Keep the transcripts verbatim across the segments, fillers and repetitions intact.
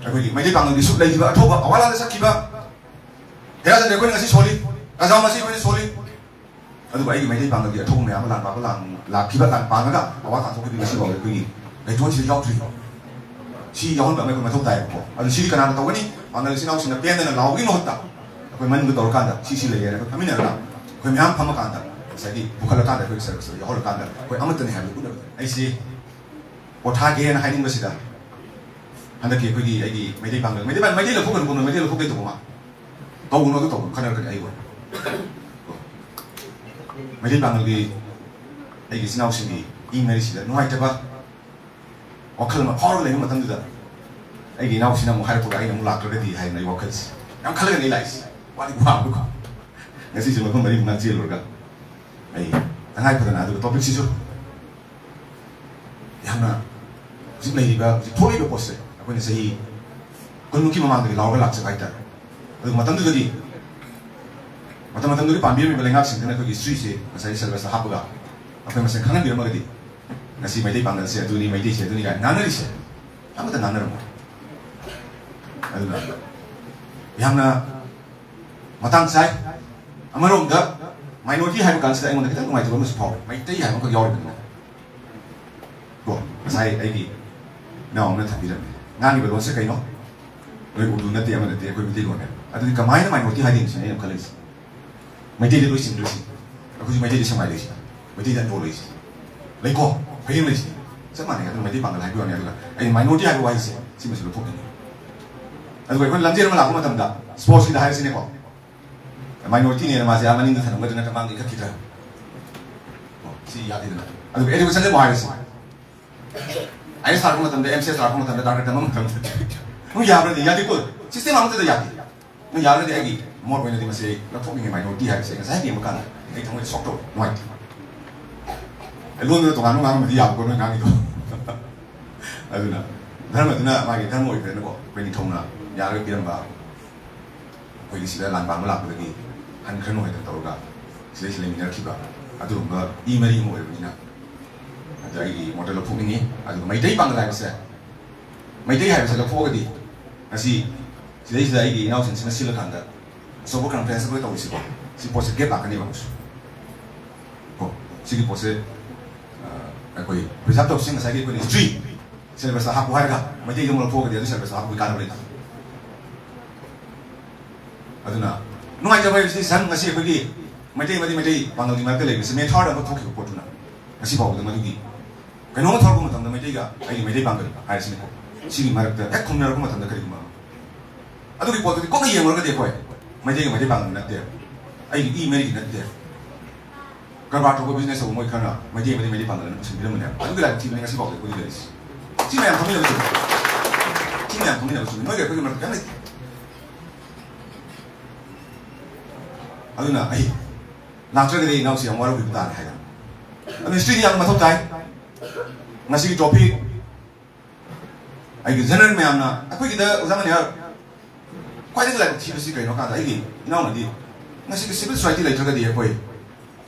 ꯑꯩꯈꯣꯏꯒꯤ ꯃꯩꯇꯩ ꯄꯥꯉꯜꯒꯤ ꯁꯨꯠ ꯂꯩꯈꯤꯕ ꯑꯊꯧꯕ ꯑꯋꯥ ꯂꯥꯟꯗ ꯁꯛꯈꯤꯕ ꯍꯦꯔꯥꯆꯟꯗ꯭ꯔ ꯑꯩꯈꯣꯏꯅ ꯉꯁꯤ ꯁꯣꯜꯂꯤ, ꯔꯥꯖꯥ ꯃꯁꯤ ꯑꯩꯈꯣꯏꯅ ꯁꯣꯜꯂꯤ꯫ ꯑꯗꯨꯕꯨ ꯑꯩꯒꯤ ꯃꯩꯇꯩ ꯄꯥꯉꯜꯒꯤ ꯑꯊꯧꯕ ꯃꯌꯥꯝ ꯑꯃ ꯂꯥꯟ ꯄꯥꯡꯕ ꯂꯥꯟ ꯂꯥꯛꯈꯤꯕ ꯂꯥꯟ ꯄꯥꯡꯉꯒ ꯑꯋꯥ ꯇꯥꯟꯊꯣꯛꯈꯤꯕ ꯉꯁꯤ ꯐꯥꯎꯕ ꯑꯩꯈꯣꯏꯒꯤ ꯂꯩꯇꯣꯟꯁꯤꯗ ꯌꯥꯎꯗ꯭ꯔꯤꯕ꯫ ꯁꯤ ꯌꯥꯎꯍꯟꯕ ꯑꯃ ꯑꯩꯈꯣꯏ ꯃꯊꯧ ꯇꯥꯏꯌꯦꯕꯀꯣ꯫ ꯑꯗꯨ ꯁꯤꯗꯤ ꯀꯅꯥꯅ ꯇꯧꯒꯅꯤ? ꯄꯥꯉꯜ ꯏꯆꯤꯟ ꯏꯅꯥꯎꯁꯤꯡꯅ ꯄꯦꯟꯗꯅ ꯂꯥꯎꯕꯒꯤ ꯃꯍꯨꯠꯇ ꯑꯩꯈꯣꯏ ꯃꯅꯨꯡꯗ ꯇꯧꯔꯀꯥꯟꯗ ꯁꯤ ꯁꯤ ꯂꯩꯌꯦꯅ ꯑꯩꯈꯣꯏ ꯐꯝꯃꯤꯟꯅꯔꯒ ꯑꯩꯈꯣꯏ ꯃꯌꯥꯝ ꯐꯝꯃꯀꯥꯟꯗ ꯉꯁꯥꯏꯒꯤ ꯄꯨꯈꯠꯂꯀꯥꯟꯗ ꯑꯩꯈꯣꯏ ꯁꯔꯚꯤꯁꯇ ꯌꯥꯎꯍꯜꯂꯀꯥꯟꯗ ꯑꯩꯈꯣꯏ ꯑꯃꯠꯇꯅꯤ ꯍꯥꯏꯕꯗꯨ ꯎꯠꯅꯕ ꯑꯩꯁꯤ ꯄꯣꯊꯥꯒꯦꯅ ꯍꯥꯏꯅꯤꯡꯕꯁꯤꯗ ꯍꯟꯗꯛꯀꯤ ꯑꯩꯈꯣꯏꯒꯤ ꯑꯩꯒꯤ ꯃꯩꯇꯩ ꯄꯥꯡꯒꯜ, ꯃꯩꯇꯩ ꯄꯥꯡ-, ꯃꯩꯇꯩ ꯂꯧꯐꯨ ꯀꯩꯅꯣ ꯀꯣꯟꯅ ꯃꯩꯇꯩ ꯂꯧꯐꯨ ꯀꯩꯗꯧꯕ ꯃꯥ ꯇꯧꯒꯅꯣ ꯑꯗꯨ ꯇꯧꯒꯅꯣ ꯈꯟꯅꯔꯛꯀꯅꯤ ꯑꯩ ꯑꯣꯏꯅ꯫ ꯃꯩꯇꯩ ꯄꯥꯡꯒꯜꯒꯤ ꯑꯩꯒꯤ ꯏꯆꯤꯟ ꯏꯅꯥꯎꯁꯤꯡꯒꯤ ꯏ ꯃꯔꯤꯁꯤꯗ ꯅꯨꯡꯉꯥꯏꯇꯕ ꯋꯥꯈꯜ ꯑꯃ ꯐꯥꯎꯔꯒ ꯂꯩꯕ ꯃꯇꯝꯗꯨꯗ ꯑꯩꯒꯤ ꯏꯅꯥꯎꯁꯤꯅ ꯑꯃꯨꯛ ꯍꯥꯏꯔꯛꯄꯗ ꯑꯩꯅ ꯑꯃꯨꯛ ꯂꯥꯛꯇ꯭ꯔꯒꯗꯤ ꯍꯥꯏꯅ ꯑꯩ ꯋꯥꯈꯜꯁꯤ ꯌꯥꯝ ꯈꯜꯂꯒꯅꯤ ꯑꯩ ꯂꯥꯛꯏꯁꯦ꯫ ꯋꯥꯗꯤ ꯋꯥꯕꯀꯣ꯫ ꯉꯁꯤꯁꯨ ꯃꯐꯝ ꯃꯔꯤ ꯃꯉꯥ ꯆꯦꯜꯂꯨꯔꯒ ꯑꯩ ꯇꯉꯥꯏ ꯐꯗꯅ ꯑꯗꯨꯒ ꯇꯣꯄꯤꯛꯁꯤꯁꯨ ꯌꯥꯝꯅ ꯍꯧꯖꯤꯛ ꯂꯩꯔꯤꯕ, ꯍꯧꯖꯤꯛ ꯊꯣꯛꯂꯤꯕ ꯄꯣꯠꯁꯦ ꯑꯩꯈꯣꯏꯅ ꯆꯍꯤ ꯀꯨꯟꯃꯨꯛꯀꯤ ꯃꯃꯥꯡꯗꯒꯤ ꯂꯥꯎꯔꯒ ꯂꯥꯛꯆꯕ ꯍꯥꯏꯇꯥꯔꯦ꯫ ꯑꯗꯨꯒ ꯃꯇꯝꯗꯨꯗꯗꯤ, ꯃꯇꯝ ꯃꯇꯝꯗꯨꯒꯤ ꯄꯥꯟꯕꯤꯔꯝꯃꯤꯕ ꯂꯩꯉꯥꯛꯁꯤꯡꯗꯨꯅ ꯑꯩꯈꯣꯏꯒꯤ ꯍꯤꯁꯇ꯭ꯔꯤꯁꯦ ꯉꯁꯥꯏꯒꯤ ꯁꯦꯂꯦꯕꯁꯇ ꯍꯥꯞꯄꯒ ꯑꯩꯈꯣꯏ ꯃꯁꯦꯟ ꯈꯪꯍꯟꯕꯤꯔꯝꯃꯒꯗꯤ ꯉꯁꯤ ꯃꯩꯇꯩ ꯄꯥꯡꯒꯜꯁꯦ ꯑꯗꯨꯅꯤ, ꯃꯩꯇꯩꯁꯦ ꯑꯗꯨꯅꯤ ꯀꯥꯏꯅ ꯉꯥꯡꯅꯔꯤꯁꯦ ꯑꯃꯠꯇ ꯉꯥꯡꯅꯔꯝꯃꯣꯏ꯫ ꯑꯗꯨꯅ ꯌꯥꯝꯅ ꯃꯇꯥꯡ ꯆꯥꯏ꯫ ꯑꯃꯔꯣꯝꯗ minority ꯍꯥꯏꯕ ꯀꯥꯟꯁꯤꯗ ꯑꯩꯉꯣꯟꯗ ꯈꯤꯇꯪ ꯅꯨꯡꯉꯥꯏꯇꯕ ꯑꯃꯁꯨ ꯐꯥꯎꯋꯤ, ꯃꯩꯇꯩ ꯍꯥꯏꯕ ꯑꯃꯈꯛ ꯌꯥꯎꯔꯤꯕꯅꯤꯅ꯫ ꯀꯣ, ꯉꯁꯥꯏ ꯑꯩꯒꯤ ꯏꯅꯥꯎ ꯑꯃꯅ ꯊꯝꯕꯤꯔꯝꯃꯤ, ꯉꯥꯡꯉꯤꯕ ꯂꯣꯟꯁꯦ ꯀꯩꯅꯣ? ꯅꯣꯏ ꯎꯔꯗꯨ ꯅꯠꯇꯦ, ꯑꯃ ꯅꯠꯇꯦ, ꯑꯩꯈꯣꯏ ꯃꯩꯇꯩꯂꯣꯟꯅꯦ꯫ ꯑꯗꯨꯗꯤ ꯀꯃꯥꯏꯅ minority ꯍꯥꯏꯗꯣꯏꯅꯣ ꯁꯤꯅꯦ ꯑꯩꯅ ꯈꯜꯂꯤꯁꯦ꯫ ꯃꯩꯇꯩꯗ ꯂꯣꯏ ꯁꯤꯟꯗꯣꯏꯁꯤ, ꯑꯩꯈꯣꯏꯁꯨ ꯃꯩꯇꯩꯗ ꯁꯦꯡꯃꯥꯏ ꯂꯩꯁꯤꯅ, ꯃꯩꯇꯩꯗ ꯑꯟꯗ꯭ꯔꯣ ꯂꯩꯁꯤꯅ, ꯂꯩꯀꯣ, ꯐꯌꯦꯡ ꯂꯩꯁꯤꯅ, ꯆꯞ ꯃꯥꯟꯅꯩ꯫ ꯑꯗꯨꯅ ꯃꯩꯇꯩ ꯄꯥꯡꯒꯜ ꯍꯥꯏꯕ ꯋꯥꯅꯤ꯫ ꯑꯗꯨꯒ ꯑꯩꯅ minority ꯍꯥꯏꯕ ꯋꯥꯍꯩꯁꯦ ꯁꯤꯃꯁꯨ ꯂꯧꯊꯣꯛꯅꯤꯡꯉꯤ꯫ ꯑꯗꯨꯒ ꯑꯩꯈꯣꯏ ꯂꯝꯖꯦꯜ ꯑꯃ ꯂꯥꯛꯄ ꯃꯇꯝꯗ ꯁ꯭ꯄꯣꯔꯠꯁꯀꯤꯗ ꯍꯥꯏꯔꯁꯤꯅꯦꯀꯣ, minority ꯅꯦꯅ ꯃꯥꯁꯦ ꯑꯥ ꯃꯅꯤꯡꯗ ꯊꯅꯝꯒꯗ꯭ꯔꯥ ꯅꯠꯇ꯭ꯔ ꯃꯥꯡꯗ ꯏꯟꯈꯠꯈꯤꯗ꯭ꯔꯥ? ꯀꯣ, ꯁꯤ ꯌꯥꯗꯦꯗꯅ꯫ ꯑꯗꯨꯒ education ꯗꯕꯨ ꯍꯥꯏꯔꯁꯤ, ꯑꯥꯏ ꯑꯦꯁ ꯊꯥꯔꯛꯄ ꯃꯇꯝꯗ, ꯑꯦꯝ ꯁꯤ ꯑꯦꯁ ꯊꯥꯔꯛꯄ ꯃꯇꯝꯗ, ꯗꯥꯛꯇꯔ ꯇꯝꯕ ꯃꯇꯝꯗ ꯅꯣꯏ ꯌꯥꯕ꯭ꯔꯗꯤ? ꯌꯥꯗꯦꯀꯣ, system ꯑꯃꯠꯇꯗ ꯌꯥꯗꯦ꯫ ꯅꯣꯏ ꯌꯥꯔꯒꯗꯤ ꯑꯩꯒꯤ ꯃꯣꯠ ꯑꯣꯏꯅꯗꯤ ꯃꯁꯤ ꯂꯧꯊꯣꯛꯅꯤꯡꯉꯤ, minority ꯍꯥꯏꯕꯁꯦ ꯉꯁꯥꯏ ꯌꯦꯡꯕ ꯀꯥꯟꯗ ꯑꯩ ꯊꯃꯣꯏꯗ ꯁꯣꯛ ꯇꯧ ꯅꯨꯡꯉꯥꯏꯇꯦ꯫ ꯑꯩ ꯂꯣꯟꯗꯨꯅ ꯇꯣꯉꯥꯟꯕ ꯉꯥꯡꯉꯝꯃꯗꯤ ꯌꯥꯕꯀꯣ ꯅꯣꯏ ꯉꯥꯡꯉꯤꯗꯣ꯫ ꯑꯗꯨꯅ ꯙꯔꯃꯗꯨꯅ ꯃꯥꯒꯤ ꯙꯔꯃ ꯑꯣꯏꯈ꯭ꯔꯦꯅꯀꯣ, ꯑꯩꯈꯣꯏ ꯅꯤꯡꯊꯧꯅ ꯌꯥꯔꯒ ꯄꯤꯔꯝꯕ, ꯑꯩꯈꯣꯏꯒꯤ ꯁꯤꯗ ꯂꯥꯟ ꯄꯥꯡꯕ ꯂꯥꯛꯄꯗꯒꯤ ꯍꯟꯈ꯭ꯔꯅꯨ ꯍꯥꯏꯗꯅ ꯇꯧꯔꯒ ꯁꯤꯗꯩꯁꯤꯗ ꯂꯩꯃꯤꯟꯅꯔꯛꯈꯤꯕ ꯑꯗꯨꯒꯨꯝꯕ ꯏ ꯃꯔꯤ ꯑꯃ ꯑꯣꯏꯕꯅꯤꯅ, ꯑꯗ ꯑꯩꯒꯤ ꯃꯣꯠꯇ ꯂꯧꯊꯣꯛꯅꯤꯡꯉꯤ꯫ ꯑꯗꯨꯒ ꯃꯩꯇꯩ ꯄꯥꯡꯒꯜ ꯍꯥꯏꯕꯁꯦ, ꯃꯩꯇꯩ ꯍꯥꯏꯕꯁꯦ ꯂꯧꯊꯣꯛꯑꯒꯗꯤ ꯉꯁꯤ ꯁꯤꯗꯩꯁꯤꯗ ꯑꯩꯒꯤ ꯏꯅꯥꯎꯁꯤꯡꯁꯤꯅ ꯁꯤꯜꯂꯀꯥꯟꯗ ꯑꯆꯧꯕ ꯀꯟꯐ꯭ꯔꯦꯟꯁ ꯑꯩꯈꯣꯏ ꯇꯧꯔꯤꯁꯤꯀꯣ, ꯁꯤ ꯄꯣꯠꯁꯦ ꯒꯦꯞ ꯂꯥꯛꯀꯅꯦꯕ ꯑꯃꯨꯛꯁꯨ꯫ ꯀꯣ, ꯁꯤꯒꯤ ꯄꯣꯠꯁꯦ, ꯑ, ꯑꯩꯈꯣꯏ ꯄ꯭ꯔꯤꯖꯥꯕ ꯇꯧꯁꯤ꯫ ꯉꯁꯥꯏꯒꯤ ꯑꯩꯈꯣꯏꯅ ꯍꯤꯁꯇ꯭ꯔꯤ ꯁꯤꯂꯦꯕꯁꯇ ꯍꯥꯞꯄꯨ ꯍꯥꯏꯔꯒ ꯃꯩꯇꯩꯗ ꯑꯃꯨꯛ ꯂꯧꯊꯣꯛꯑꯒꯗꯤ ꯑꯗꯨ ꯁꯤꯂꯦꯕꯁꯇ ꯍꯥꯞꯄꯒꯤ ꯀꯥꯟꯅꯕ ꯂꯩꯇꯦ꯫ ꯑꯗꯨꯅ ꯅꯨꯡꯉꯥꯏꯇꯕ ꯍꯥꯏꯕꯁꯤ ꯁꯝ ꯉꯁꯤ ꯑꯩꯈꯣꯏꯒꯤ ꯃꯩꯇꯩ ꯑꯃꯗꯤ ꯃꯩꯇꯩ ꯄꯥꯡꯒꯜꯒꯤ ꯃꯔꯛꯇ ꯂꯩꯕꯁꯤ ꯃꯦ ꯊꯥꯔꯗ ꯑꯃ ꯊꯣꯛꯈꯤꯕ ꯄꯣꯠꯇꯨꯅ ꯉꯁꯤ ꯐꯥꯎꯕꯗ ꯃꯗꯨꯒꯤ ꯀꯩꯅꯣꯝꯃ ꯊꯣꯔꯛꯄ ꯃꯇꯝꯗ ꯃꯩꯇꯩꯒ ꯑꯩꯒꯤ ꯃꯩꯇꯩ ꯄꯥꯡꯒꯜ ꯍꯥꯏꯔꯤꯁꯤꯅꯀꯣ, ꯁꯤꯒꯤ ꯃꯔꯛꯇ ꯍꯦꯛ ꯈꯨꯝꯅꯔꯛꯄ ꯃꯇꯝꯗ ꯀꯔꯤꯒꯨꯝꯕ ꯑꯃ, ꯑꯗꯨꯒꯤ ꯄꯣꯠꯇꯨꯗꯤ ꯀꯨꯞꯅ ꯌꯦꯡꯂꯨꯔꯒꯗꯤ ꯑꯩꯈꯣꯏ ꯃꯩꯇꯩꯒ ꯃꯩꯇꯩ ꯄꯥꯡꯒꯜ ꯅꯠꯇꯦ, ꯑꯩꯒꯤ ꯏ ꯃꯔꯤꯒꯤ ꯅꯠꯇꯦ꯫ ꯀꯔꯕꯥꯔ ꯇꯧꯕ, ꯕꯤꯖꯤꯅꯦꯁ ꯇꯧꯕ ꯃꯣꯏ ꯈꯔꯅ ꯃꯩꯇꯩ ꯑꯃꯗꯤ ꯃꯩꯇꯩ ꯄꯥꯡꯒꯜ ꯑꯅ ꯄꯨꯁꯤꯟꯕꯤꯔꯝꯕꯅꯦꯕ꯫ ꯑꯗꯨꯒꯤ ꯂꯥꯏꯕꯛ ꯊꯤꯕꯅꯤ ꯉꯁꯤ ꯐꯥꯎꯗ ꯑꯩꯈꯣꯏꯗꯤ ꯂꯩꯔꯤꯁꯤ꯫ ꯁꯤ ꯃꯌꯥꯝ ꯈꯪꯃꯤꯟꯅꯕ ꯆꯨꯝꯃꯤ꯫ ꯁꯤ ꯃꯌꯥꯝ ꯈꯪꯃꯤꯟꯅꯕ ꯆꯨꯝꯃꯤ꯫ ꯅꯣꯏꯒ ꯑꯩꯈꯣꯏꯒꯤ ꯃꯔꯛꯇ ꯀꯔꯤꯝ ꯂꯩꯇꯦ꯫ ꯑꯗꯨꯅ ꯑꯩ ꯂꯥꯛꯇ꯭ꯔꯒꯗꯤ ꯏꯅꯥꯎꯁꯤ ꯌꯥꯝ ꯋꯥꯔꯧꯕꯤꯕ ꯇꯥꯔꯦ ꯍꯥꯏꯗꯅ꯫ ꯑꯗꯨ ꯍꯤꯁꯇ꯭ꯔꯤꯗꯤ ꯌꯥꯝ ꯃꯊꯧ ꯇꯥꯏ꯫ ꯉꯁꯤꯒꯤ ꯇ꯭ꯔꯣꯐꯤ ꯑꯩꯒꯤ ꯖꯦꯅꯔꯦꯜ ꯃꯌꯥꯝꯅ, ꯑꯩꯈꯣꯏꯒꯤꯗ ꯑꯣꯖꯥ ꯃꯅꯤꯍꯥꯔ ꯈ꯭ꯋꯥꯏꯗꯒꯤ ꯂꯥꯏꯕꯛ ꯊꯤꯕꯁꯤ ꯀꯩꯅꯣ ꯀꯥꯟꯗ, ꯑꯩꯒꯤ ꯏꯅꯥꯎꯅꯗꯤ ꯉꯁꯤꯒꯤ ꯁꯤꯚꯤꯜ ꯁꯣꯁꯥꯏꯇꯤ ꯂꯩꯇ꯭ꯔꯒꯗꯤ ꯑꯩꯈꯣꯏ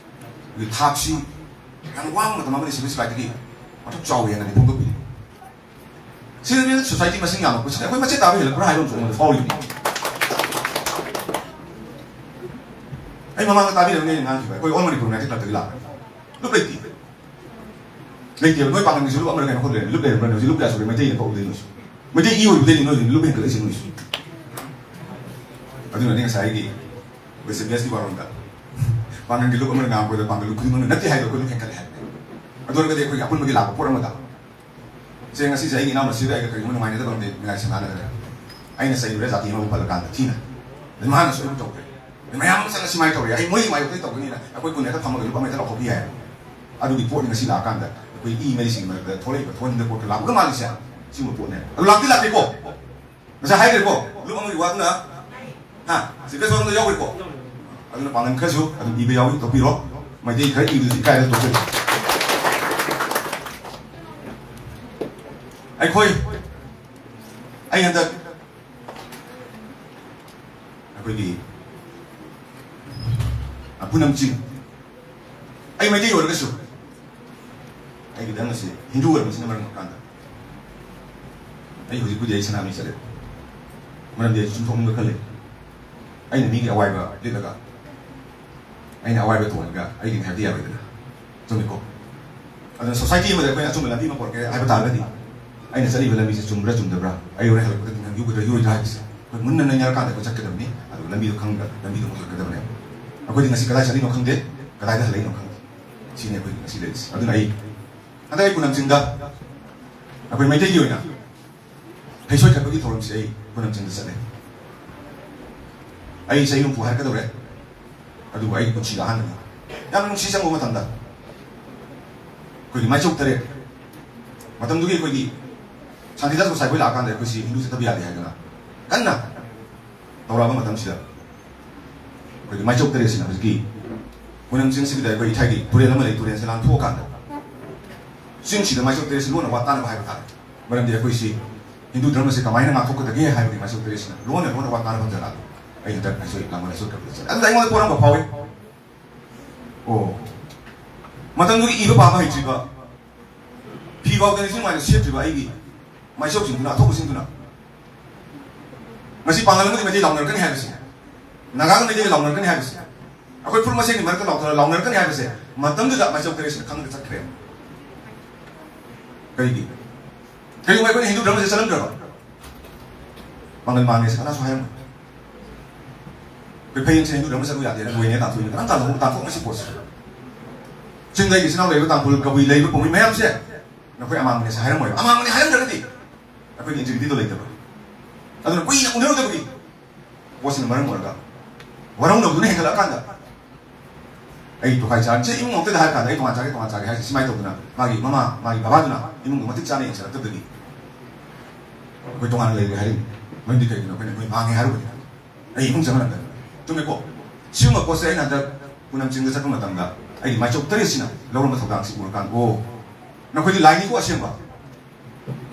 ꯊꯥꯛꯁꯤ ꯌꯥꯝ ꯋꯥꯕ ꯃꯇꯝ ꯑꯃꯅꯤ꯫ ꯁꯤꯚꯤꯜ ꯁꯣꯁꯥꯏꯇꯤꯒꯤ ꯋꯥꯊꯣꯛ ꯆꯥꯎꯋꯦꯅꯗꯤ ꯐꯣꯡꯗꯣꯛꯄꯤꯔꯤ꯫ ꯁꯤꯚꯤꯜ ꯁꯣꯁꯥꯏꯇꯤ ꯃꯁꯤꯡ ꯌꯥꯝꯃꯛꯄꯁꯤꯅ ꯑꯩꯈꯣꯏ ꯃꯆꯦꯠ ꯇꯥꯕ ꯍꯦꯜꯂꯛꯄ꯭ꯔꯥ ꯍꯥꯏꯕ ꯑꯃꯁꯨ ꯑꯩꯉꯣꯟꯗ ꯐꯥꯎꯔꯤꯕꯅꯤ꯫ ꯑꯩ ꯃꯃꯥꯡꯗ ꯇꯥꯕꯤꯔꯝꯒꯅꯤ ꯑꯩꯅ ꯉꯥꯡꯈꯤꯕ, ꯑꯩꯈꯣꯏ ꯑꯣꯜ ꯃꯅꯤꯄꯨꯔ ꯌꯨꯅꯥꯏꯇꯦꯗ ꯀ꯭ꯂꯕꯇꯒꯤ ꯂꯥꯛꯄ꯫ ꯂꯨꯞ ꯂꯩꯇꯦ꯫ ꯂꯩꯇꯦꯕ꯫ ꯅꯣꯏ ꯄꯥꯡꯒꯜꯒꯤꯁꯨ ꯂꯨꯞ ꯑꯃꯔ ꯀꯩꯅꯣ ꯈꯣꯠꯂꯦ꯫ ꯂꯨꯞ ꯂꯩꯔꯝꯕ꯭ꯔꯥ? ꯍꯧꯖꯤꯛ ꯂꯨꯞ ꯀꯌꯥ ꯁꯨꯔꯦ? ꯃꯩꯇꯩꯅ ꯀꯧꯗꯣꯏ ꯅꯣꯏꯁꯨ꯫ ꯃꯩꯇꯩ ꯏ ꯑꯣꯏꯕꯗꯩꯅꯤ ꯅꯣꯏ ꯂꯨꯞ ꯍꯦꯟꯒꯠꯂꯛꯏꯁꯦ ꯅꯣꯏꯁꯨ꯫ ꯑꯗꯨꯅꯅꯤ ꯉꯁꯥꯏꯒꯤ ꯑꯩꯈꯣꯏ ꯁꯤ ꯕꯤ ꯑꯦꯁꯀꯤ ꯋꯥꯔꯣꯜꯗ ꯄꯥꯡꯒꯜꯒꯤ ꯂꯨꯞ ꯑꯃꯅ ꯉꯥꯡꯕꯗ ꯄꯥꯡꯒꯜ ꯂꯨꯞ ꯈꯨꯗꯤꯡꯃꯛꯅ ꯅꯠꯇꯦ ꯍꯥꯏꯕꯗꯣ ꯑꯩꯈꯣꯏ ꯂꯨꯞ ꯍꯦꯟꯒꯠꯂꯦ ꯍꯥꯏꯕꯅꯦ꯫ ꯑꯗꯨ ꯑꯣꯏꯔꯒꯗꯤ ꯑꯩꯈꯣꯏꯒꯤ ꯑꯄꯨꯟꯕꯒꯤ ꯂꯥꯛꯄ ꯄꯣꯠ ꯑꯃꯗ ꯁꯦ, ꯉꯁꯤꯁꯦ ꯑꯩꯒꯤ ꯏꯅꯥꯎꯅꯁꯤꯒ ꯑꯩꯒ ꯀꯔꯤꯒꯨꯝꯕ ꯅꯨꯡꯉꯥꯏꯅꯗꯕ ꯑꯃꯗꯤ ꯃꯌꯥꯏ ꯁꯦꯡꯅꯅꯈ꯭ꯔꯦ꯫ ꯑꯩꯅ ꯆꯩꯔꯨꯔꯦ ꯖꯥꯇꯤ ꯑꯃꯕꯨ ꯄꯜꯂꯀꯥꯟꯗ ꯊꯤꯅ꯫ ꯑꯗꯩ ꯃꯥꯅꯁꯨ ꯑꯩꯕꯨ ꯇꯧꯈ꯭ꯔꯦ꯫ ꯑꯗꯩ ꯃꯌꯥꯝ ꯑꯃ ꯆꯠꯂ ꯁꯨꯃꯥꯏꯅ ꯇꯧꯔꯦ꯫ ꯑꯩ ꯃꯣꯏꯒꯤ ꯃꯥꯌꯣꯛꯇ ꯇꯧꯒꯅꯤꯅ ꯑꯩꯈꯣꯏ ꯄꯨꯟꯅ ꯍꯦꯛꯇ ꯐꯝꯃꯒ ꯂꯨꯞ ꯑꯃ ꯍꯦꯛꯇ ꯂꯧꯊꯣꯛꯄ ꯌꯥꯏ꯫ ꯑꯗꯨꯒꯤ ꯄꯣꯠꯅꯤ ꯉꯁꯤ ꯂꯥꯛꯑꯀꯥꯟꯗ ꯑꯩꯈꯣꯏ ꯏ ꯃꯔꯤꯁꯤꯡꯒꯤ ꯃꯔꯛꯇ ꯊꯣꯛꯂꯛꯏꯕ, ꯊꯣꯛꯍꯟꯅꯤꯡꯗꯕ ꯄꯣꯠꯇꯣ ꯂꯥꯛꯄꯒ ꯃꯥꯜꯂꯤꯁꯦ꯫ ꯁꯤꯒꯨꯝꯕ ꯄꯣꯠꯅꯦ꯫ ꯑꯗꯨ ꯂꯥꯛꯇꯤ ꯂꯥꯛꯇꯦꯀꯣ꯫ ꯉꯁꯥꯏ ꯍꯥꯏꯈ꯭ꯔꯦꯀꯣ, ꯂꯨꯞ ꯑꯃꯒꯤ ꯋꯥꯗꯨꯅ, ꯍꯥ, ꯁꯤ ꯀꯩꯁꯨ ꯑꯝꯇ ꯌꯥꯎꯔꯤꯀꯣ꯫ ꯑꯗꯨꯅ ꯄꯥꯡꯒꯜ ꯈꯔꯁꯨ ꯑꯗꯨꯝ ꯏꯕ ꯌꯥꯎꯏ, ꯇꯧꯕꯤꯔꯣ꯫ ꯃꯩꯇꯩ ꯈꯔ ꯏꯕꯗꯨꯗꯤ ꯏꯀꯥꯏꯗꯅ ꯇꯣꯛꯆꯔꯤ꯫ ꯑꯩꯈꯣꯏ, ꯑꯩ ꯍꯟꯗꯛ ꯑꯩꯈꯣꯏꯒꯤ ꯄꯨꯅꯝ ꯆꯤꯡ, ꯑꯩ ꯃꯩꯇꯩ ꯑꯣꯏꯔꯒꯁꯨ ꯑꯩꯒꯤ ꯙꯔꯃꯁꯤ ꯍꯤꯟꯗꯨ ꯑꯣꯏꯔꯝꯕꯁꯤꯅ ꯃꯔꯝ ꯑꯣꯏꯔꯀꯥꯟꯗ ꯑꯩ ꯍꯧꯖꯤꯛꯄꯨꯗꯤ ꯑꯩ ꯁꯅꯥꯃꯍꯤ ꯆꯠꯂꯦ꯫ ꯃꯔꯝꯗꯤ ꯑꯩꯁꯨ ꯆꯨꯝꯊꯣꯛꯅꯤꯡꯕ ꯈꯜꯂꯤ꯫ ꯑꯩꯅ ꯃꯤꯒꯤ ꯑꯋꯥꯏꯕ ꯂꯤꯠꯂꯒ, ꯑꯩꯅ ꯑꯋꯥꯏꯕ ꯇꯣꯡꯉꯒ ꯑꯩꯒꯤꯅꯤ ꯍꯥꯏꯕꯗꯤ ꯌꯥꯔꯣꯏꯗꯅ꯫ ꯆꯨꯝꯃꯤꯀꯣ? ꯑꯗꯨꯅ society ꯑꯃꯗ ꯑꯩꯈꯣꯏꯅ ꯑꯆꯨꯝꯕ ꯂꯝꯕꯤ ꯑꯃ ꯄꯨꯔꯛꯀꯦ ꯍꯥꯏꯕ ꯇꯥꯔꯒꯗꯤ, ꯑꯩꯅ ꯆꯠꯂꯤꯕ ꯂꯝꯕꯤꯁꯦ ꯆꯨꯝꯕ꯭ꯔꯥ ꯆꯨꯝꯗꯕ꯭ꯔꯥ, ꯑꯩ ꯍꯣꯔꯦꯟ ꯍꯜꯂꯛꯄꯗ ꯇꯨꯡꯍꯟꯕꯤꯒꯗ꯭ꯔꯥ ꯌꯣꯛꯑꯣꯏꯗ꯭ꯔꯥ ꯍꯥꯏꯕꯁꯦ ꯑꯩꯈꯣꯏ ꯃꯨꯟꯅ ꯅꯩꯅꯔꯀꯥꯟꯗ ꯑꯩꯈꯣꯏ ꯆꯠꯀꯗꯕꯅꯤ꯫ ꯑꯗꯨꯒ ꯂꯝꯕꯤꯗꯣ ꯈꯪꯉꯒ ꯂꯝꯕꯤꯗꯣ ꯑꯃꯨꯛ ꯍꯜꯂꯛꯀꯗꯕꯅꯦꯕ꯫ ꯑꯩꯈꯣꯏꯗꯤ ꯉꯁꯤ ꯀꯗꯥꯏ ꯆꯠꯂꯤꯅꯣ ꯈꯪꯗꯦ, ꯀꯗꯥꯏꯗ ꯍꯜꯂꯛꯏꯅꯣ ꯈꯪꯗꯦ꯫ ꯁꯤꯅꯤ ꯑꯩꯈꯣꯏ ꯉꯁꯤ ꯂꯩꯔꯤꯁꯦ꯫ ꯑꯗꯨꯅ ꯑꯩ ꯍꯟꯗꯛ ꯑꯩ ꯄꯨꯅꯝ ꯆꯤꯡꯗ ꯑꯩꯈꯣꯏ ꯃꯩꯇꯩꯒꯤ ꯑꯣꯏꯅ ꯍꯩꯁꯣꯏ ꯊꯛꯄꯒꯤ ꯊꯧꯔꯝꯁꯦ ꯑꯩ ꯄꯨꯅꯝ ꯆꯤꯡꯗ ꯆꯠꯂꯦ꯫ ꯑꯩ ꯆꯍꯤ ꯍꯨꯝꯐꯨ ꯍꯥꯏꯔꯛꯀꯗꯧꯔꯦ꯫ ꯑꯗꯨꯕꯨ ꯑꯩꯒꯤ ꯄꯨꯟꯁꯤꯗ ꯑꯍꯥꯟꯕꯅꯤ꯫ ꯌꯥꯝꯅ ꯅꯨꯡꯁꯤ ꯆꯪꯕ ꯃꯇꯝꯗ ꯑꯩꯈꯣꯏꯒꯤ ꯃꯥꯏꯆꯧ ꯇꯔꯦꯠ, ꯃꯇꯝꯗꯨꯒꯤ ꯑꯩꯈꯣꯏꯒꯤ ꯁꯥꯟꯇꯤꯗꯥꯁ ꯒꯣꯁꯥꯏ ꯈꯣꯏ ꯂꯥꯛꯑꯀꯥꯟꯗ ꯑꯩꯈꯣꯏꯁꯤ ꯍꯤꯟꯗꯨ ꯆꯠꯇꯕ ꯌꯥꯗꯦ ꯍꯥꯏꯗꯅ ꯀꯟꯅ ꯇꯧꯔꯛꯑꯕ ꯃꯇꯝꯁꯤꯗ, ꯑꯩꯈꯣꯏꯒꯤ ꯃꯥꯏꯆꯧ ꯇꯔꯦꯠꯁꯤꯅ ꯍꯧꯖꯤꯛꯀꯤ ꯄꯨꯅꯝ ꯆꯤꯡꯁꯤꯗ ꯑꯩꯈꯣꯏ ꯏꯊꯥꯏꯒꯤ ꯇꯨꯔꯦꯜ ꯑꯃ ꯂꯩ, ꯇꯨꯔꯦꯜꯁꯦ ꯂꯥꯟꯊꯣꯛꯑꯀꯥꯟꯗ ꯆꯤꯡꯁꯤꯗ ꯃꯥꯏꯆꯧ ꯇꯔꯦꯠꯁꯤ ꯂꯣꯟꯅ ꯋꯥ ꯇꯥꯅꯕ ꯍꯥꯏꯕ ꯇꯥꯔꯦ꯫ ꯃꯔꯝꯗꯤ ꯑꯩꯈꯣꯏꯁꯤ ꯍꯤꯟꯗꯨ ꯙꯔꯃꯁꯦ ꯀꯃꯥꯏꯅ ꯉꯥꯛꯊꯣꯛꯀꯗꯒꯦ ꯍꯥꯏꯕꯒꯤ ꯃꯥꯏꯆꯧ ꯇꯔꯦꯠꯁꯤꯅ ꯂꯣꯟꯅ ꯂꯣꯟꯅ ꯋꯥ ꯇꯥꯅꯕ ꯍꯣꯠꯅꯔꯛꯑꯒ ꯑꯩ ꯍꯟꯗꯛ ꯑꯩꯁꯨ ꯂꯥꯡꯕꯜ ꯂꯥꯏꯁꯣꯟ ꯀꯝꯄ꯭ꯂꯦꯛꯁ ꯆꯠꯂꯦ꯫ ꯑꯗꯨꯗ ꯑꯩꯉꯣꯟꯗ ꯄꯣꯔꯝꯕ ꯐꯥꯎꯏ꯫ ꯑꯣ, ꯃꯇꯝꯗꯨꯒꯤ ꯏꯕ ꯄꯥꯕ ꯍꯩꯇ꯭ꯔꯤꯕ, ꯐꯤ ꯐꯥꯎꯗ ꯅꯤꯡꯊꯤ ꯅꯨꯡꯉꯥꯏꯅ ꯁꯦꯠꯇ꯭ꯔꯤꯕ ꯑꯩꯒꯤ ꯃꯥꯏꯆꯧꯁꯤꯡꯗꯨꯅ, ꯑꯊꯧꯕꯁꯤꯡꯗꯨꯅ ꯉꯁꯤ ꯄꯥꯡꯒꯜ ꯑꯃꯗꯤ ꯃꯩꯇꯩ ꯂꯥꯎꯅꯔꯛꯀꯅꯤ ꯍꯥꯏꯕꯁꯦ, ꯅꯥꯒꯥꯒ ꯃꯩꯇꯩꯒ ꯂꯥꯎꯅꯔꯛꯀꯅꯤ ꯍꯥꯏꯕꯁꯦ, ꯑꯩꯈꯣꯏ ꯐꯨꯔꯨꯞ ꯃꯁꯦꯟꯒꯤ ꯃꯔꯛꯇ ꯂꯥꯎꯊꯣꯛ-, ꯂꯥꯎꯅꯔꯛꯀꯅꯤ ꯍꯥꯏꯕꯁꯦ ꯃꯇꯝꯗꯨꯗ ꯃꯥꯏꯆꯧ ꯇꯔꯦꯠꯁꯤꯅ ꯈꯪꯉꯒ ꯆꯠꯈ꯭ꯔꯦ꯫ ꯀꯔꯤꯒꯤ? ꯀꯔꯤꯒꯨꯝꯕ ꯑꯩꯈꯣꯏꯅ ꯍꯤꯟꯗꯨ ꯙꯔꯃꯁꯦ ꯆꯠꯂꯝꯗ꯭ꯔꯕ? ꯄꯥꯡꯒꯜ ꯃꯥꯡꯉꯦ ꯁꯤ ꯀꯅꯥꯁꯨ ꯍꯥꯏꯔꯝꯃꯣꯏ꯫ ꯑꯩꯈꯣꯏ ꯐꯌꯦꯡꯁꯦ ꯍꯤꯟꯗꯨ ꯙꯔꯃ ꯆꯠꯂꯨ ꯌꯥꯗꯦꯅ ꯂꯣꯏꯅ ꯇꯥꯟꯊꯣꯛꯏꯅ ꯀꯅꯥꯝ ꯇꯥꯟꯊꯣꯛ-, ꯇꯥꯟꯊꯣꯛꯅ ꯁꯤ ꯄꯣꯠꯁꯦ꯫ ꯆꯤꯡꯗꯒꯤ ꯏꯆꯤꯟ ꯏꯅꯥꯎ ꯂꯩꯔꯤꯕ ꯇꯥꯡꯈꯨꯜ ꯀꯕꯨꯏ ꯂꯩꯔꯤꯕ ꯄꯥꯎꯃꯤ ꯃꯌꯥꯝꯁꯦ, ꯅꯈꯣꯏ ꯑꯃꯥꯡꯕꯅꯦꯁꯦ ꯍꯥꯏꯔꯝꯃꯣꯏꯕ꯫ ꯑꯃꯥꯡꯕꯅꯦ ꯍꯥꯏꯔꯝꯗ꯭ꯔꯒꯗꯤ ꯑꯩꯈꯣꯏꯒꯤ ꯏꯟꯇ꯭ꯔꯤꯒ꯭ꯔꯤꯇꯤꯗꯣ ꯂꯩꯇꯕ꯫ ꯑꯗꯨꯅ ꯀꯨꯏꯅ ꯎꯅꯔꯨꯗꯕꯒꯤ ꯄꯣꯠꯁꯤꯅ ꯃꯔꯝ ꯑꯣꯏꯔꯒ ꯋꯥꯔꯧꯅꯕꯗꯨꯅ ꯍꯦꯟꯒꯠꯂꯛꯑꯀꯥꯟꯗ ꯑꯩ ꯇꯣꯈꯥꯏ ꯆꯥꯔꯦ꯫ ꯁꯤ ꯏꯃꯨꯡ ꯑꯃꯠꯇꯗ ꯍꯥꯏꯔ ꯀꯥꯟꯗ ꯑꯩ ꯇꯣꯉꯥꯟ ꯆꯥꯒꯦ, ꯇꯣꯉꯥꯟ ꯆꯥꯒꯦ ꯍꯥꯏꯁꯦ ꯁꯨꯃꯥꯏꯅ ꯇꯧꯗꯅ ꯃꯥꯒꯤ ꯃꯃꯥ, ꯃꯥꯒꯤ ꯕꯕꯥꯗꯨꯅ ꯏꯃꯨꯡꯗꯣ ꯃꯇꯤꯛ ꯆꯥꯅ ꯌꯦꯡꯁꯤꯜꯂꯛꯇꯕꯗꯒꯤ ꯑꯩꯈꯣꯏ ꯇꯣꯉꯥꯟꯅ ꯂꯩꯔꯦ ꯍꯥꯏꯔꯤꯅꯤ꯫ ꯃꯔꯝꯗꯤ ꯀꯩꯒꯤꯅꯣ? ꯑꯩꯈꯣꯏꯅ ꯑꯩꯈꯣꯏ ꯃꯥꯡꯉꯦ ꯍꯥꯏꯔꯨꯕꯅꯤ꯫ ꯑꯩ ꯏꯃꯨꯡ ꯆꯪꯍꯜꯂꯛꯇꯕ꯫ ꯆꯨꯝꯃꯦꯀꯣ? ꯁꯤꯒꯨꯝꯕ ꯄꯣꯠꯁꯦ ꯑꯩꯅ ꯍꯟꯗꯛ ꯄꯨꯅꯝ ꯆꯤꯡꯗ ꯆꯠꯄ ꯃꯇꯝꯗ ꯑꯩꯒꯤ ꯃꯥꯏꯆꯧ ꯇꯔꯦꯠꯁꯤꯅ ꯂꯧꯔꯝꯕ ꯊꯧꯗꯥꯡꯁꯤ ꯎꯔꯀꯥꯟꯗ, ꯑꯣ, ꯅꯈꯣꯏꯗꯤ ꯂꯥꯏꯅꯤꯀꯣ ꯑꯁꯦꯡꯕ꯫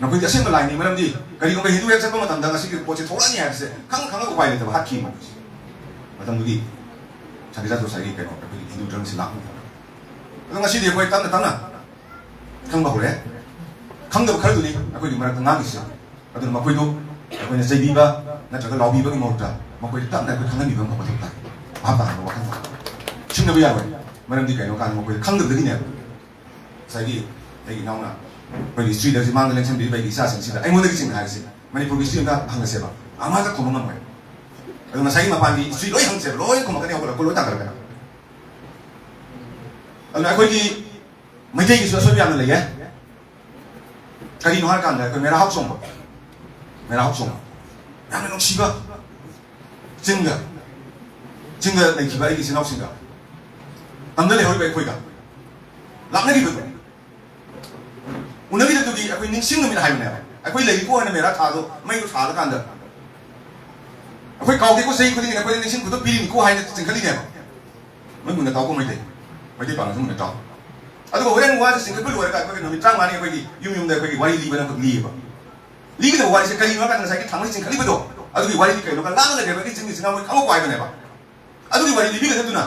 ꯅꯈꯣꯏꯗꯤ ꯑꯁꯦꯡꯕ ꯂꯥꯏꯅꯤ, ꯃꯔꯝꯗꯤ ꯀꯔꯤꯒꯨꯝꯕ ꯍꯤꯟꯗꯨ ꯍꯦꯛ ꯆꯠꯄ ꯃꯇꯝꯗ ꯉꯁꯤꯒꯤ ꯄꯣꯠꯁꯦ ꯊꯣꯛꯂꯛꯑꯅꯤ ꯍꯥꯏꯕꯁꯦ ꯈꯪ ꯈꯪꯉꯒ ꯎꯄꯥꯏ ꯂꯩꯇꯕ ꯍꯥꯠꯈꯤ ꯃꯈꯣꯏꯁꯦ꯫ ꯃꯇꯝꯗꯨꯒꯤ ꯁꯥꯟꯇꯤꯗꯥꯁ ꯒꯣꯁꯥꯏꯒꯤ ꯀꯩꯅꯣ ꯑꯩꯈꯣꯏꯒꯤ ꯍꯤꯟꯗꯨ ꯙꯔꯃꯁꯤ ꯂꯥꯛꯄ ꯃꯇꯝꯗ꯫ ꯑꯗꯣ ꯉꯁꯤꯗꯤ ꯑꯩꯈꯣꯏ ꯇꯞꯅ ꯇꯞꯅ ꯈꯪꯕ ꯍꯧꯔꯦ꯫ ꯈꯪꯗꯕ ꯈꯔꯗꯨꯅꯤ ꯑꯩꯈꯣꯏꯒꯤ ꯃꯔꯛꯇ ꯉꯥꯡꯉꯤꯁꯦ꯫ ꯑꯗꯨꯅ ꯃꯈꯣꯏꯗꯨ ꯑꯩꯈꯣꯏꯅ ꯆꯩꯕꯤꯕ, ꯅꯠꯇ꯭ꯔꯒ ꯂꯥꯎꯕꯤꯕꯒꯤ ꯃꯍꯨꯠꯇ ꯃꯈꯣꯏꯗ ꯇꯞꯅ ꯑꯩꯈꯣꯏ ꯈꯪꯍꯟꯕꯤꯕ ꯑꯃ ꯃꯊꯧ ꯇꯥꯏ꯫ ꯚꯥꯞ ꯇꯥꯔꯕ ꯋꯥꯈꯜꯗꯣ? ꯁꯤꯡꯅꯕ ꯌꯥꯔꯣꯏ꯫ ꯃꯔꯝꯗꯤ ꯀꯩꯅꯣ ꯀꯥꯟꯗ ꯃꯈꯣꯏꯗ ꯈꯪꯗꯕꯗꯒꯤꯅꯦꯕ꯫ ꯉꯁꯥꯏꯒꯤ ꯑꯩꯒꯤ ꯏꯅꯥꯎꯅ ꯑꯩꯈꯣꯏꯒꯤ ꯍꯤꯁꯇ꯭ꯔꯤꯗ ꯍꯧꯖꯤꯛ ꯃꯥꯡꯗ ꯂꯦꯡꯁꯟꯕꯤꯔꯤꯕ ꯑꯩꯒꯤ ꯏꯆꯥꯁꯤꯡꯁꯤꯗ ꯑꯩꯉꯣꯟꯗꯒꯤ ꯆꯤꯡꯅ ꯍꯥꯏꯔꯤꯁꯦ, ꯃꯅꯤꯄꯨꯔꯒꯤ ꯍꯤꯁꯇ꯭ꯔꯤ ꯑꯝꯇ ꯍꯪꯉꯁꯦꯕ, ꯑꯃꯗ ꯈꯨꯝꯕ ꯉꯝꯃꯣꯏ꯫ ꯑꯗꯣ ꯉꯁꯥꯏꯒꯤ ꯃꯄꯥꯟꯒꯤ ꯍꯤꯁꯇ꯭ꯔꯤ ꯂꯣꯏ ꯍꯪꯁꯦꯕ, ꯂꯣꯏ ꯈꯨꯝꯃꯛꯀꯅꯤ, ꯍꯧꯒꯠꯂꯛꯄ ꯂꯣꯏ ꯇꯥꯟꯊꯔꯛꯀꯅꯤ꯫ ꯑꯗꯨꯅ ꯑꯩꯈꯣꯏꯒꯤ ꯃꯩꯇꯩꯒꯤꯁꯨ ꯑꯁꯣꯏꯕ ꯌꯥꯝꯅ ꯂꯩꯌꯦ꯫ ꯀꯔꯤꯅꯣ ꯍꯥꯏꯔꯀꯥꯟꯗ ꯑꯩꯈꯣꯏ ꯃꯦꯔꯥ ꯍꯥꯎ ꯆꯣꯡꯕ, ꯃꯦꯔꯥ ꯍꯥꯎ ꯆꯣꯡꯕ ꯌꯥꯝꯅ ꯅꯨꯡꯁꯤꯕ, ꯆꯤꯡꯗ, ꯆꯤꯡꯗ ꯂꯩꯈꯤꯕ ꯑꯩꯒꯤ ꯏꯆꯤꯟ ꯏꯅꯥꯎꯁꯤꯡꯒ, ꯇꯝꯗ ꯂꯩꯍꯧꯔꯤꯕ ꯑꯩꯈꯣꯏꯒ ꯂꯥꯞꯅꯈꯤꯕꯗꯣ꯫ ꯎꯅꯈꯤꯗꯕꯗꯨꯒꯤ ꯑꯩꯈꯣꯏ ꯅꯤꯡꯁꯤꯡ ꯅꯨꯃꯤꯠ ꯍꯥꯏꯕꯅꯦꯕ꯫ ꯑꯩꯈꯣꯏ ꯂꯩꯔꯤꯀꯣ ꯍꯥꯏꯅ ꯃꯦꯔꯥ ꯊꯥꯗꯣ ꯃꯩꯗꯣ ꯊꯥꯜꯂꯀꯥꯟꯗ ꯑꯩꯈꯣꯏ ꯀꯥꯎꯗꯦꯀꯣ, ꯆꯍꯤ ꯈꯨꯗꯤꯡꯒꯤ ꯑꯩꯈꯣꯏꯗ ꯅꯤꯡꯁꯤꯡ ꯈꯨꯗꯣ ꯄꯤꯔꯤꯅꯤꯀꯣ ꯍꯥꯏꯅ ꯆꯤꯡꯈꯠꯂꯤꯅꯦꯕ꯫ ꯃꯣꯏ ꯃꯨꯟꯅ ꯇꯥꯎꯀꯣ ꯃꯩꯇꯩ, ꯃꯩꯇꯩ ꯄꯥꯡꯒꯜꯁꯨ ꯃꯨꯟꯅ ꯇꯥꯎ꯫ ꯑꯗꯨꯒ ꯍꯣꯔꯦꯟ ꯋꯥꯁꯦ ꯆꯤꯡꯈꯠꯄ ꯂꯣꯏꯔꯒ ꯑꯩꯈꯣꯏꯒꯤ ꯅꯨꯃꯤꯠ ꯇꯔꯥꯃꯉꯥꯅꯤ ꯑꯩꯈꯣꯏꯒꯤ ꯌꯨꯝ ꯌꯨꯝꯗ ꯑꯩꯈꯣꯏꯒꯤ ꯋꯥꯔꯤ ꯂꯤꯕꯅ ꯑꯩꯈꯣꯏ ꯂꯤꯌꯦꯕ꯫ ꯂꯤꯒꯗꯕ ꯋꯥꯔꯤꯁꯦ ꯀꯔꯤꯅꯣ ꯍꯥꯏꯀꯥꯟꯗ ꯉꯁꯥꯏꯒꯤ ꯊꯥꯡꯃꯩ ꯆꯤꯡꯈꯠꯂꯤꯕꯗꯣ, ꯑꯗꯨꯒꯤ ꯋꯥꯔꯤꯗꯤ ꯀꯩꯅꯣ ꯈꯔ ꯂꯥꯞꯅ ꯂꯩꯈ꯭ꯔꯕ ꯑꯩꯒꯤ ꯆꯤꯡꯒꯤ ꯏꯆꯤꯟ ꯏꯅꯥꯎ ꯃꯣꯏ ꯈꯪꯍꯧꯀꯣ ꯍꯥꯏꯕꯅꯦꯕ꯫ ꯑꯗꯨꯒꯤ ꯋꯥꯔꯤ ꯂꯤꯕꯤꯒꯗꯕꯗꯨꯅ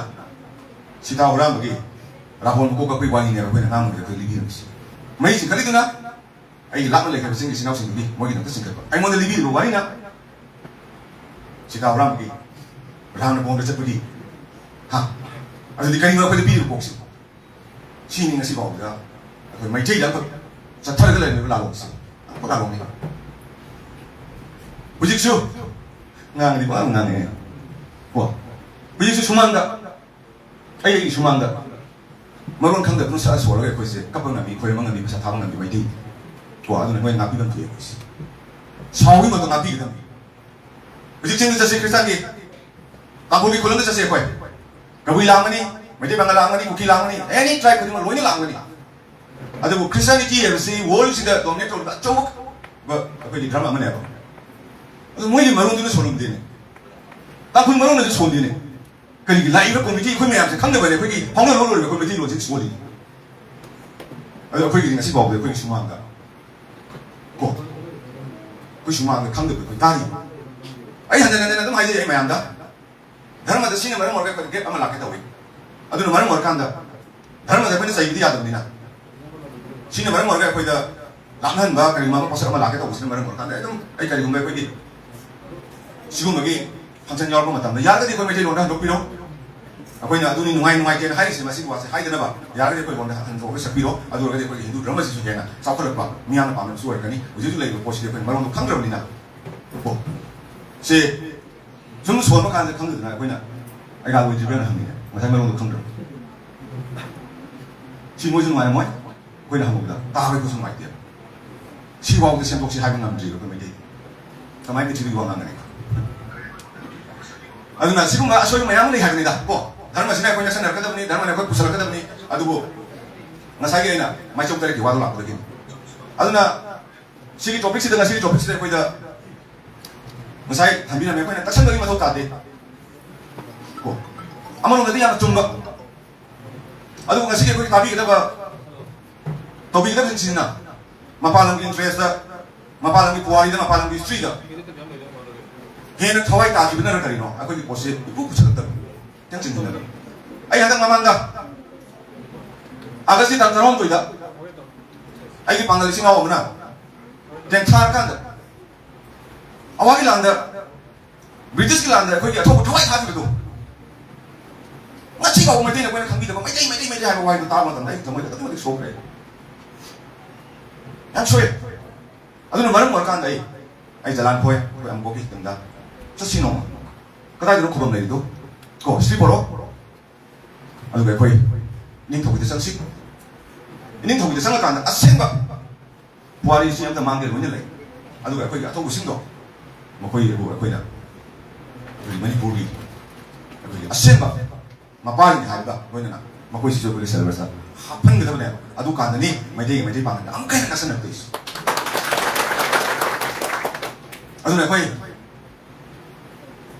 ꯁꯤꯇꯥ ꯍꯨꯔꯥꯟꯕꯒꯤ ꯔꯥꯕꯣꯟ ꯃꯀꯣꯛ ꯀꯛꯄꯒꯤ ꯋꯥꯔꯤꯅꯦꯕ ꯑꯩꯈꯣꯏꯅ ꯑꯉꯥꯡ ꯑꯣꯏꯔꯤꯉꯩꯗ ꯑꯩꯈꯣꯏ ꯂꯤꯕꯤꯔꯝꯃꯤꯁꯦ꯫ ꯃꯩ ꯆꯤꯡꯈꯠꯂꯤꯗꯨꯅ ꯑꯩꯒꯤ ꯂꯥꯞꯅ ꯂꯩꯈ꯭ꯔꯕ ꯆꯤꯡꯒꯤ ꯏꯆꯤꯟ ꯏꯅꯥꯎꯁꯤꯡꯗꯨꯒꯤ ꯃꯣꯏꯒꯤꯗꯃꯛꯇ ꯆꯤꯡꯈꯠꯄ꯫ ꯑꯩꯉꯣꯟꯗ ꯂꯤꯕꯤꯔꯤꯕ ꯋꯥꯔꯤꯅ ꯁꯤꯇꯥ ꯍꯨꯔꯥꯟꯕꯒꯤ, ꯔꯥꯝꯅ ꯕꯣꯝꯗ ꯆꯠꯄꯒꯤ, ꯍꯥ? ꯑꯗꯨꯗꯤ ꯀꯔꯤꯅꯣ ꯑꯩꯈꯣꯏꯗ ꯄꯤꯔꯤꯕ ꯄꯣꯛꯁꯤ? ꯁꯤꯅꯤ ꯉꯁꯤ ꯐꯥꯎꯕꯗ ꯑꯩꯈꯣꯏ ꯃꯩꯇꯩꯗ ꯑꯃꯈꯛ ꯆꯠꯊꯔꯒ ꯂꯩꯔꯝꯃꯤꯕ ꯂꯥꯂꯣꯡꯁꯦ꯫ ꯑꯃꯈꯛ ꯂꯥꯂꯣꯡꯅꯤ꯫ ꯍꯧꯖꯤꯛꯁꯨ ꯉꯥꯡꯉꯗꯤ ꯄꯨꯡꯉꯥꯡ ꯉꯥꯡꯉꯦ꯫ ꯀꯣ? ꯍꯧꯖꯤꯛꯁꯨ ꯁꯨꯃꯥꯡꯗ, ꯑꯩ ꯑꯩꯒꯤ ꯁꯨꯃꯥꯡꯗ ꯃꯔꯣꯟ ꯈꯪꯗꯕꯗꯨꯅ ꯁꯛꯑ ꯁꯣꯜꯂꯒ ꯑꯩꯈꯣꯏꯁꯦ ꯀꯞꯄ ꯉꯝꯃꯤ, ꯈꯣꯏꯔꯝꯕ ꯉꯝꯃꯤ, ꯄꯩꯁꯥ ꯊꯥꯕ ꯉꯝꯃꯤ ꯃꯩꯇꯩꯅꯤ꯫ ꯀꯣ? ꯑꯗꯨꯅ ꯃꯣꯏ ꯉꯥꯛꯄꯤꯐꯝ ꯊꯣꯛꯑꯦ ꯑꯩꯈꯣꯏꯁꯦ꯫ ꯁꯥꯎꯕꯒꯤ ꯃꯇꯝ ꯉꯥꯛꯄꯤꯒꯗꯕꯅꯤ꯫ ꯍꯧꯖꯤꯛ ꯆꯤꯡꯗ ꯆꯠꯁꯤ, ꯈ꯭ꯔꯤꯁꯇꯥꯟꯒꯤ ꯀꯥꯡꯄꯣꯛꯄꯤ ꯈꯨꯂꯪꯗ ꯆꯠꯁꯤ ꯑꯩꯈꯣꯏ꯫ ꯀꯕꯨꯏ ꯂꯥꯛꯑꯝꯒꯅꯤ, ꯃꯩꯇꯩ ꯄꯥꯉꯜ ꯂꯥꯛꯑꯝꯒꯅꯤ, ꯀꯨꯀꯤ ꯂꯥꯛꯑꯝꯒꯅꯤ, any tribe ꯈꯨꯗꯤꯡꯃꯛ ꯂꯣꯏꯅ ꯂꯥꯛꯑꯝꯒꯅꯤ꯫ ꯑꯗꯨꯕꯨ Christianity ꯍꯥꯏꯕꯁꯤ world ꯁꯤꯗ dominate ꯇꯧꯔꯤꯕ ꯑꯆꯧꯕ ꯑꯩꯈꯣꯏꯒꯤ ꯙꯔꯃ ꯑꯃꯅꯦꯕ꯫ ꯑꯗꯨ ꯃꯣꯏꯒꯤ ꯃꯔꯣꯟꯗꯨꯅ ꯁꯣꯜꯂꯝꯗꯦꯅꯦ꯫ ꯇꯥꯡꯈꯨꯜ ꯃꯔꯣꯟꯅꯁꯨ ꯁꯣꯜꯂꯤꯅꯦ꯫ ꯀꯔꯤꯒꯤ ꯂꯥꯛꯏꯕ community ꯑꯩꯈꯣꯏ ꯃꯌꯥꯝꯁꯦ ꯈꯪꯗꯕꯅꯦ, ꯑꯩꯈꯣꯏꯒꯤ ꯐꯥꯎꯅ ꯂꯣꯟ ꯂꯣꯏꯔꯕ ꯑꯩꯈꯣꯏ ꯃꯩꯇꯩꯂꯣꯟꯁꯦ ꯁꯣꯜꯂꯤ꯫ ꯑꯗꯣ ꯑꯩꯈꯣꯏꯒꯤꯗꯤ ꯉꯁꯤ ꯐꯥꯎꯕꯗ ꯑꯩꯈꯣꯏꯒꯤ ꯁꯨꯃꯥꯡꯗ ꯀꯣ, ꯑꯩꯈꯣꯏ ꯁꯨꯃꯥꯡꯗ ꯈꯪꯗꯕ ꯑꯩꯈꯣꯏ ꯇꯥꯔꯤꯕ꯫ ꯑꯩ ꯍꯟꯖꯟ ꯍꯟꯖꯟ ꯑꯗꯨꯝ ꯍꯥꯏꯖꯩ ꯑꯩ ꯃꯌꯥꯝꯗ, ꯙꯔꯃꯗ ꯁꯤꯅ ꯃꯔꯝ ꯑꯣꯏꯔꯒ ꯑꯩꯈꯣꯏ gap ꯑꯃ ꯂꯥꯛꯀꯦ ꯇꯧꯏ꯫ ꯑꯗꯨꯅ ꯃꯔꯝ ꯑꯣꯏꯔꯀꯥꯟꯗ ꯙꯔꯃꯗ ꯑꯩꯈꯣꯏꯅ ꯆꯩꯕꯗꯤ ꯌꯥꯗꯕꯅꯤꯅ, ꯁꯤꯅ ꯃꯔꯝ ꯑꯣꯏꯔꯒ ꯑꯩꯈꯣꯏꯗ ꯂꯥꯞꯅꯍꯟꯕ ꯀꯔꯤꯒꯨꯝꯕ ꯑꯃ ꯄꯣꯠꯁꯛ ꯑꯃ ꯂꯥꯛꯀꯦ ꯇꯧꯕꯁꯤꯅ ꯃꯔꯝ ꯑꯣꯏꯔꯀꯥꯟꯗ ꯑꯩ ꯑꯗꯨꯝ, ꯑꯩ ꯀꯔꯤꯒꯨꯝꯕ ꯑꯩꯈꯣꯏꯒꯤ ꯁꯤꯒꯨꯝꯕꯒꯤ function ꯌꯥꯎꯔꯛꯄ ꯃꯇꯝꯗ ꯌꯥꯔꯒꯗꯤ ꯑꯩꯈꯣꯏ ꯃꯩꯇꯩꯂꯣꯟꯗ ꯍꯟꯗꯣꯛꯄꯤꯔꯣ꯫ ꯑꯩꯈꯣꯏꯅ ꯑꯗꯨꯅꯤ ꯅꯨꯡꯉꯥꯏ ꯅꯨꯡꯉꯥꯏꯇꯦꯅ ꯍꯥꯏꯔꯤꯁꯦ ꯃꯁꯤꯒꯤ ꯋꯥꯁꯦ ꯍꯥꯏꯗꯅꯕ ꯌꯥꯔꯒꯗꯤ ꯑꯩꯈꯣꯏ ꯂꯣꯟꯗ ꯍꯟꯗꯣꯛꯑꯒ ꯁꯛꯄꯤꯔꯣ꯫ ꯑꯗꯨ ꯑꯣꯏꯔꯒꯗꯤ ꯑꯩꯈꯣꯏꯒꯤ ꯍꯤꯟꯗꯨ ꯙꯔꯃꯁꯤꯁꯨ ꯍꯦꯟꯅ ꯆꯥꯎꯈꯠꯂꯛꯄ, ꯃꯤꯌꯥꯝꯅ ꯄꯥꯝꯅꯕꯁꯨ ꯑꯣꯏꯔꯛꯀꯅꯤ꯫ ꯍꯧꯖꯤꯛ ꯍꯧꯖꯤꯛ ꯂꯩꯔꯤꯕ ꯄꯣꯠꯁꯤꯗꯤ ꯑꯩꯈꯣꯏꯅ ꯃꯔꯣꯟꯗꯣ ꯈꯪꯗ꯭ꯔꯕꯅꯤꯅ꯫ ꯀꯣ ꯁꯦ ꯁꯨꯝ ꯁꯣꯟꯕ ꯀꯥꯟꯗ ꯈꯪꯗꯗꯅ ꯑꯩꯈꯣꯏꯅ "ꯑꯩꯒꯥ ꯂꯣꯏꯗ꯭ꯔꯤꯕ꯭ꯔꯥꯅ?" ꯍꯪꯉꯤꯅꯦ, ꯉꯁꯥꯏ ꯃꯔꯣꯟꯗꯣ ꯈꯪꯗ꯭ꯔꯕ꯫ ꯁꯤ ꯃꯣꯏꯁꯨ ꯅꯨꯡꯉꯥꯏꯔꯝꯃꯣꯏ꯫ ꯑꯩꯈꯣꯏꯅ ꯍꯪꯕꯗ ꯇꯥꯕ ꯑꯩꯈꯣꯏꯁꯨ ꯅꯨꯡꯉꯥꯏꯇꯦ꯫ ꯁꯤꯐꯥꯎꯗ ꯁꯦꯝꯗꯣꯛꯁꯤ ꯍꯥꯏꯕ ꯉꯝꯗ꯭ꯔꯤꯕ ꯑꯩꯈꯣꯏ ꯃꯩꯇꯩ꯫ ꯀꯃꯥꯏꯅ ꯄ꯭ꯔꯤꯊꯤꯕꯤꯒꯤ ꯋꯥ ꯉꯥꯡꯒꯅꯤ? ꯑꯗꯨꯅ ꯁꯤꯒꯨꯝꯕ ꯑꯁꯣꯏꯕ ꯃꯌꯥꯝ ꯑꯃ ꯂꯩ ꯍꯥꯏꯕꯅꯤꯗ꯫ ꯀꯣ ꯙꯔꯃꯁꯤꯅ ꯑꯩꯈꯣꯏ ꯅꯛꯁꯟꯅꯔꯛꯀꯗꯕꯅꯤ, ꯙꯔꯃꯅ ꯑꯩꯈꯣꯏ ꯄꯨꯁꯜꯂꯛꯀꯗꯕꯅꯤ꯫ ꯑꯗꯨꯕꯨ ꯉꯁꯥꯏꯒꯤ ꯑꯩꯅ ꯃꯥꯏꯆꯧ ꯇꯔꯦꯠꯀꯤ ꯋꯥꯗꯣ ꯂꯥꯛꯄꯗꯒꯤ, ꯑꯗꯨꯅ ꯁꯤꯒꯤ ꯇꯣꯄꯤꯛꯁꯤꯗ, ꯉꯁꯤꯒꯤ ꯇꯣꯄꯤꯛꯁꯤꯗ ꯑꯩꯈꯣꯏꯗ ꯉꯁꯥꯏ ꯊꯝꯕꯤꯔꯝꯃꯦ, ꯑꯩꯈꯣꯏꯅ ꯇꯛꯁꯟꯕꯒꯤ ꯃꯊꯧ ꯇꯥꯗꯦ꯫ ꯀꯣ ꯑꯃꯔꯣꯝꯗꯗꯤ ꯌꯥꯝꯅ ꯆꯨꯝꯕ, ꯑꯗꯨꯕꯨ ꯉꯁꯤꯒꯤ ꯑꯩꯈꯣꯏ ꯇꯥꯕꯤꯒꯗꯕ, ꯇꯧꯕꯤꯒꯗꯕꯁꯤꯡꯁꯤꯅ ꯃꯄꯥꯟ ꯂꯝꯒꯤ ꯏꯟꯇꯔꯦꯁꯇ, ꯃꯄꯥꯟ ꯂꯝꯒꯤ ꯄꯨꯋꯥꯔꯤꯗ, ꯃꯄꯥꯟ ꯂꯝꯒꯤ ꯍꯤꯁꯇ꯭ꯔꯤꯗ ꯍꯦꯟꯅ ꯊꯋꯥꯏ ꯇꯥꯈꯤꯕꯅꯔ ꯀꯔꯤꯅꯣ ꯑꯩꯈꯣꯏꯒꯤ ꯄꯣꯠꯁꯦ ꯏꯄꯨ ꯄꯨꯁꯜꯂꯛꯇꯕ꯫ ꯈꯤꯇꯪ ꯆꯤꯡꯁꯤꯟꯅꯕ꯫ ꯑꯩ ꯍꯟꯗꯛ ꯃꯃꯥꯡꯗ ꯑꯥꯒꯁꯀꯤ ꯇꯥꯡ ꯇꯔꯥꯍꯨꯝꯗꯣꯏꯗ ꯑꯩꯒꯤ ꯄꯥꯡꯒꯜ ꯏꯆꯤꯟ ꯏꯅꯥꯎ ꯑꯃꯅ ꯇꯦꯡꯊꯥꯔꯀꯥꯟꯗ, ꯑꯋꯥꯒꯤ ꯂꯥꯟꯗ, ꯕ꯭ꯔꯤꯇꯤꯁꯀꯤ ꯂꯥꯟꯗ ꯑꯩꯈꯣꯏꯒꯤ ꯑꯊꯧꯕ ꯊꯋꯥꯏ ꯊꯥꯈꯤꯕꯗꯣ ꯉꯁꯤ ꯐꯥꯎꯕ ꯃꯩꯇꯩꯅ ꯑꯩꯈꯣꯏꯅ ꯈꯪꯕꯤꯗꯕ, "ꯃꯩꯇꯩ, ꯃꯩꯇꯩ, ꯃꯩꯇꯩ" ꯍꯥꯏꯕ ꯋꯥꯍꯩꯗꯣ ꯇꯥꯕ ꯃꯇꯝꯗ ꯑꯩ ꯊꯃꯣꯏꯗ ꯑꯗꯨꯛꯀꯤ ꯃꯇꯤꯛ ꯁꯣꯛꯈ꯭ꯔꯦ꯫ ꯌꯥꯝ ꯁꯣꯛꯑꯦ꯫ ꯑꯗꯨꯅ ꯃꯔꯝ ꯑꯣꯏꯔꯀꯥꯟꯗ ꯑꯩ, ꯑꯩ ꯖꯂꯥꯟ ꯐꯣꯏ, ꯑꯩꯈꯣꯏ ꯑꯃꯨꯛꯀꯤ ꯈꯤꯇꯪꯗ ꯆꯠꯁꯤ ꯅꯣꯡꯃ꯫ ꯀꯗꯥꯏꯗꯅꯣ ꯈꯨꯕꯝ ꯂꯩꯔꯤꯗꯣ? ꯀꯣ ꯁꯤ ꯄꯣꯔꯛꯑꯣ꯫ ꯑꯗꯨꯒ ꯑꯩꯈꯣꯏ ꯏꯅꯤꯡꯊꯧꯒꯤꯗ ꯆꯪꯁꯤ꯫ ꯏꯅꯤꯡꯊꯧꯒꯤꯗ ꯆꯪꯉꯀꯥꯟꯗ ꯑꯁꯦꯡꯕ ꯄꯨꯋꯥꯔꯤꯁꯤ ꯑꯝꯇ ꯃꯥꯡꯗꯦ, ꯂꯣꯏꯅ ꯂꯩ꯫ ꯑꯗꯨꯒ ꯑꯩꯈꯣꯏꯒꯤ ꯑꯊꯧꯕꯁꯤꯡꯗꯣ, ꯃꯈꯣꯏꯕꯨ ꯑꯩꯈꯣꯏꯅ ꯑꯩꯈꯣꯏꯒꯤ ꯃꯅꯤꯄꯨꯔꯒꯤ ꯑꯩꯈꯣꯏꯒꯤ ꯑꯁꯦꯡꯕ ꯃꯄꯥꯔꯤꯅꯤ ꯍꯥꯏꯕꯗ ꯂꯣꯏꯅꯅ ꯃꯈꯣꯏꯁꯤꯁꯨ ꯑꯩꯈꯣꯏꯒꯤ syllabus ꯇ ꯍꯥꯞꯍꯟꯒꯗꯕꯅꯦꯕ꯫ ꯑꯗꯨ ꯀꯥꯟꯗꯅꯤ ꯃꯩꯇꯩꯒꯤ ꯃꯩꯇꯩ ꯄꯥꯉꯜꯗ ꯑꯃꯨꯛꯀ ꯍꯦꯟꯅ ꯅꯛꯁꯟꯅꯔꯛꯇꯣꯏꯁꯤ꯫ ꯑꯗꯨꯅ ꯑꯩꯈꯣꯏ,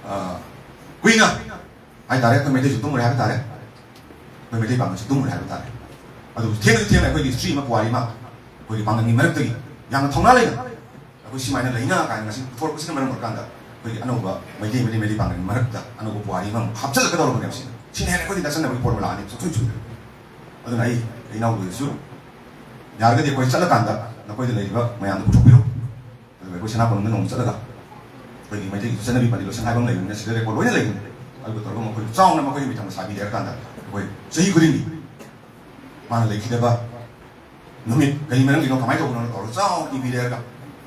ꯑ, ꯀꯨꯏꯅ ꯍꯥꯏꯇꯥꯔꯦ, ꯑꯩꯈꯣꯏ ꯃꯩꯇꯩꯁꯨ ꯇꯨꯝꯃꯨꯔꯦ ꯍꯥꯏꯕ ꯇꯥꯔꯦ, ꯑꯩꯈꯣꯏ ꯃꯩꯇꯩ ꯄꯥꯉꯜꯁꯨ ꯇꯨꯝꯃꯨꯔꯦ ꯍꯥꯏꯕ ꯇꯥꯔꯦ꯫ ꯑꯗꯨ ꯊꯦꯡꯅꯁꯨ ꯊꯦꯡꯅ ꯑꯩꯈꯣꯏꯒꯤ history ꯑꯃ, ꯄꯨꯋꯥꯔꯤ ꯑꯃ, ꯑꯩꯈꯣꯏꯒꯤ ꯄꯥꯡꯒꯜꯒꯤ ꯃꯔꯛꯇꯒꯤ ꯌꯥꯝꯅ ꯊꯧꯅꯥ ꯂꯩꯅ ꯑꯩꯈꯣꯏ ꯁꯨꯃꯥꯏꯅ ꯂꯩꯅ ꯀꯥꯏꯅ ꯉꯁꯤ ꯄꯨꯊꯣꯔꯛꯄꯁꯤꯅ ꯃꯔꯝ ꯑꯣꯏꯔꯀꯥꯟꯗ ꯑꯩꯈꯣꯏꯒꯤ ꯑꯅꯧꯕ ꯃꯩꯇꯩ, ꯃꯩꯇꯩ, ꯃꯩꯇꯩ ꯄꯥꯡꯒꯜꯒꯤ ꯃꯔꯛꯇ ꯑꯅꯧꯕ ꯄꯨꯋꯥꯔꯤ ꯑꯃꯃꯨꯛ ꯍꯥꯞꯆꯤꯜꯂꯛꯀꯗꯧꯔꯕꯅꯦꯕ꯫ ꯁꯤꯅ, ꯁꯤꯅ ꯍꯦꯟꯅ ꯑꯩꯈꯣꯏꯗꯤ ꯅꯛꯁꯟꯅꯕꯒꯤ formula ꯅꯤ ꯁꯨꯡꯁꯣꯏ ꯁꯣꯏꯗꯅ꯫ ꯑꯗꯨꯅ ꯑꯩ, ꯑꯩ ꯏꯅꯥꯎꯈꯣꯏꯗꯁꯨ ꯌꯥꯔꯒꯗꯤ ꯑꯩꯈꯣꯏ ꯆꯠꯂꯀꯥꯟꯗ ꯅꯈꯣꯏꯗ ꯂꯩꯔꯤꯕ ꯃꯌꯥꯝꯗꯣ ꯄꯨꯊꯣꯛꯄꯤꯔꯣ꯫ ꯑꯗꯨꯒ ꯑꯩꯈꯣꯏ ꯁꯅꯥꯀꯣꯅꯨꯡꯗ ꯅꯣꯡꯃ ꯆꯠꯂꯒ ꯑꯩꯈꯣꯏꯒꯤ ꯃꯩꯇꯩꯒꯤ ꯆꯠꯅꯕꯤ ꯄꯥꯜꯂꯤ ꯂꯣꯏꯁꯪ ꯍꯥꯏꯕ ꯑꯃ ꯂꯩꯕꯅꯤꯅ, ꯁꯤꯗ ꯔꯦꯀꯣꯔꯗ ꯂꯣꯏꯅ ꯂꯩꯕꯅꯤ꯫ ꯑꯗꯨꯒ ꯇꯧꯔꯒ ꯃꯈꯣꯏ ꯆꯥꯎꯅ ꯃꯈꯣꯏꯒꯤ ꯃꯤꯊꯪ ꯁꯥꯕꯤ ꯂꯩꯔꯀꯥꯟꯗ ꯑꯩꯈꯣꯏ ꯆꯍꯤ ꯈꯨꯗꯤꯡꯒꯤ ꯃꯥꯅ ꯂꯩꯈꯤꯗꯕ ꯅꯨꯃꯤꯠ ꯀꯔꯤ ꯃꯔꯝꯒꯤꯅꯣ, ꯀꯃꯥꯏꯅ ꯇꯧꯕꯅꯣ ꯇꯧꯔꯒ ꯆꯥꯎꯅ ꯏꯕꯤꯔꯦ ꯍꯥꯏꯔꯒ,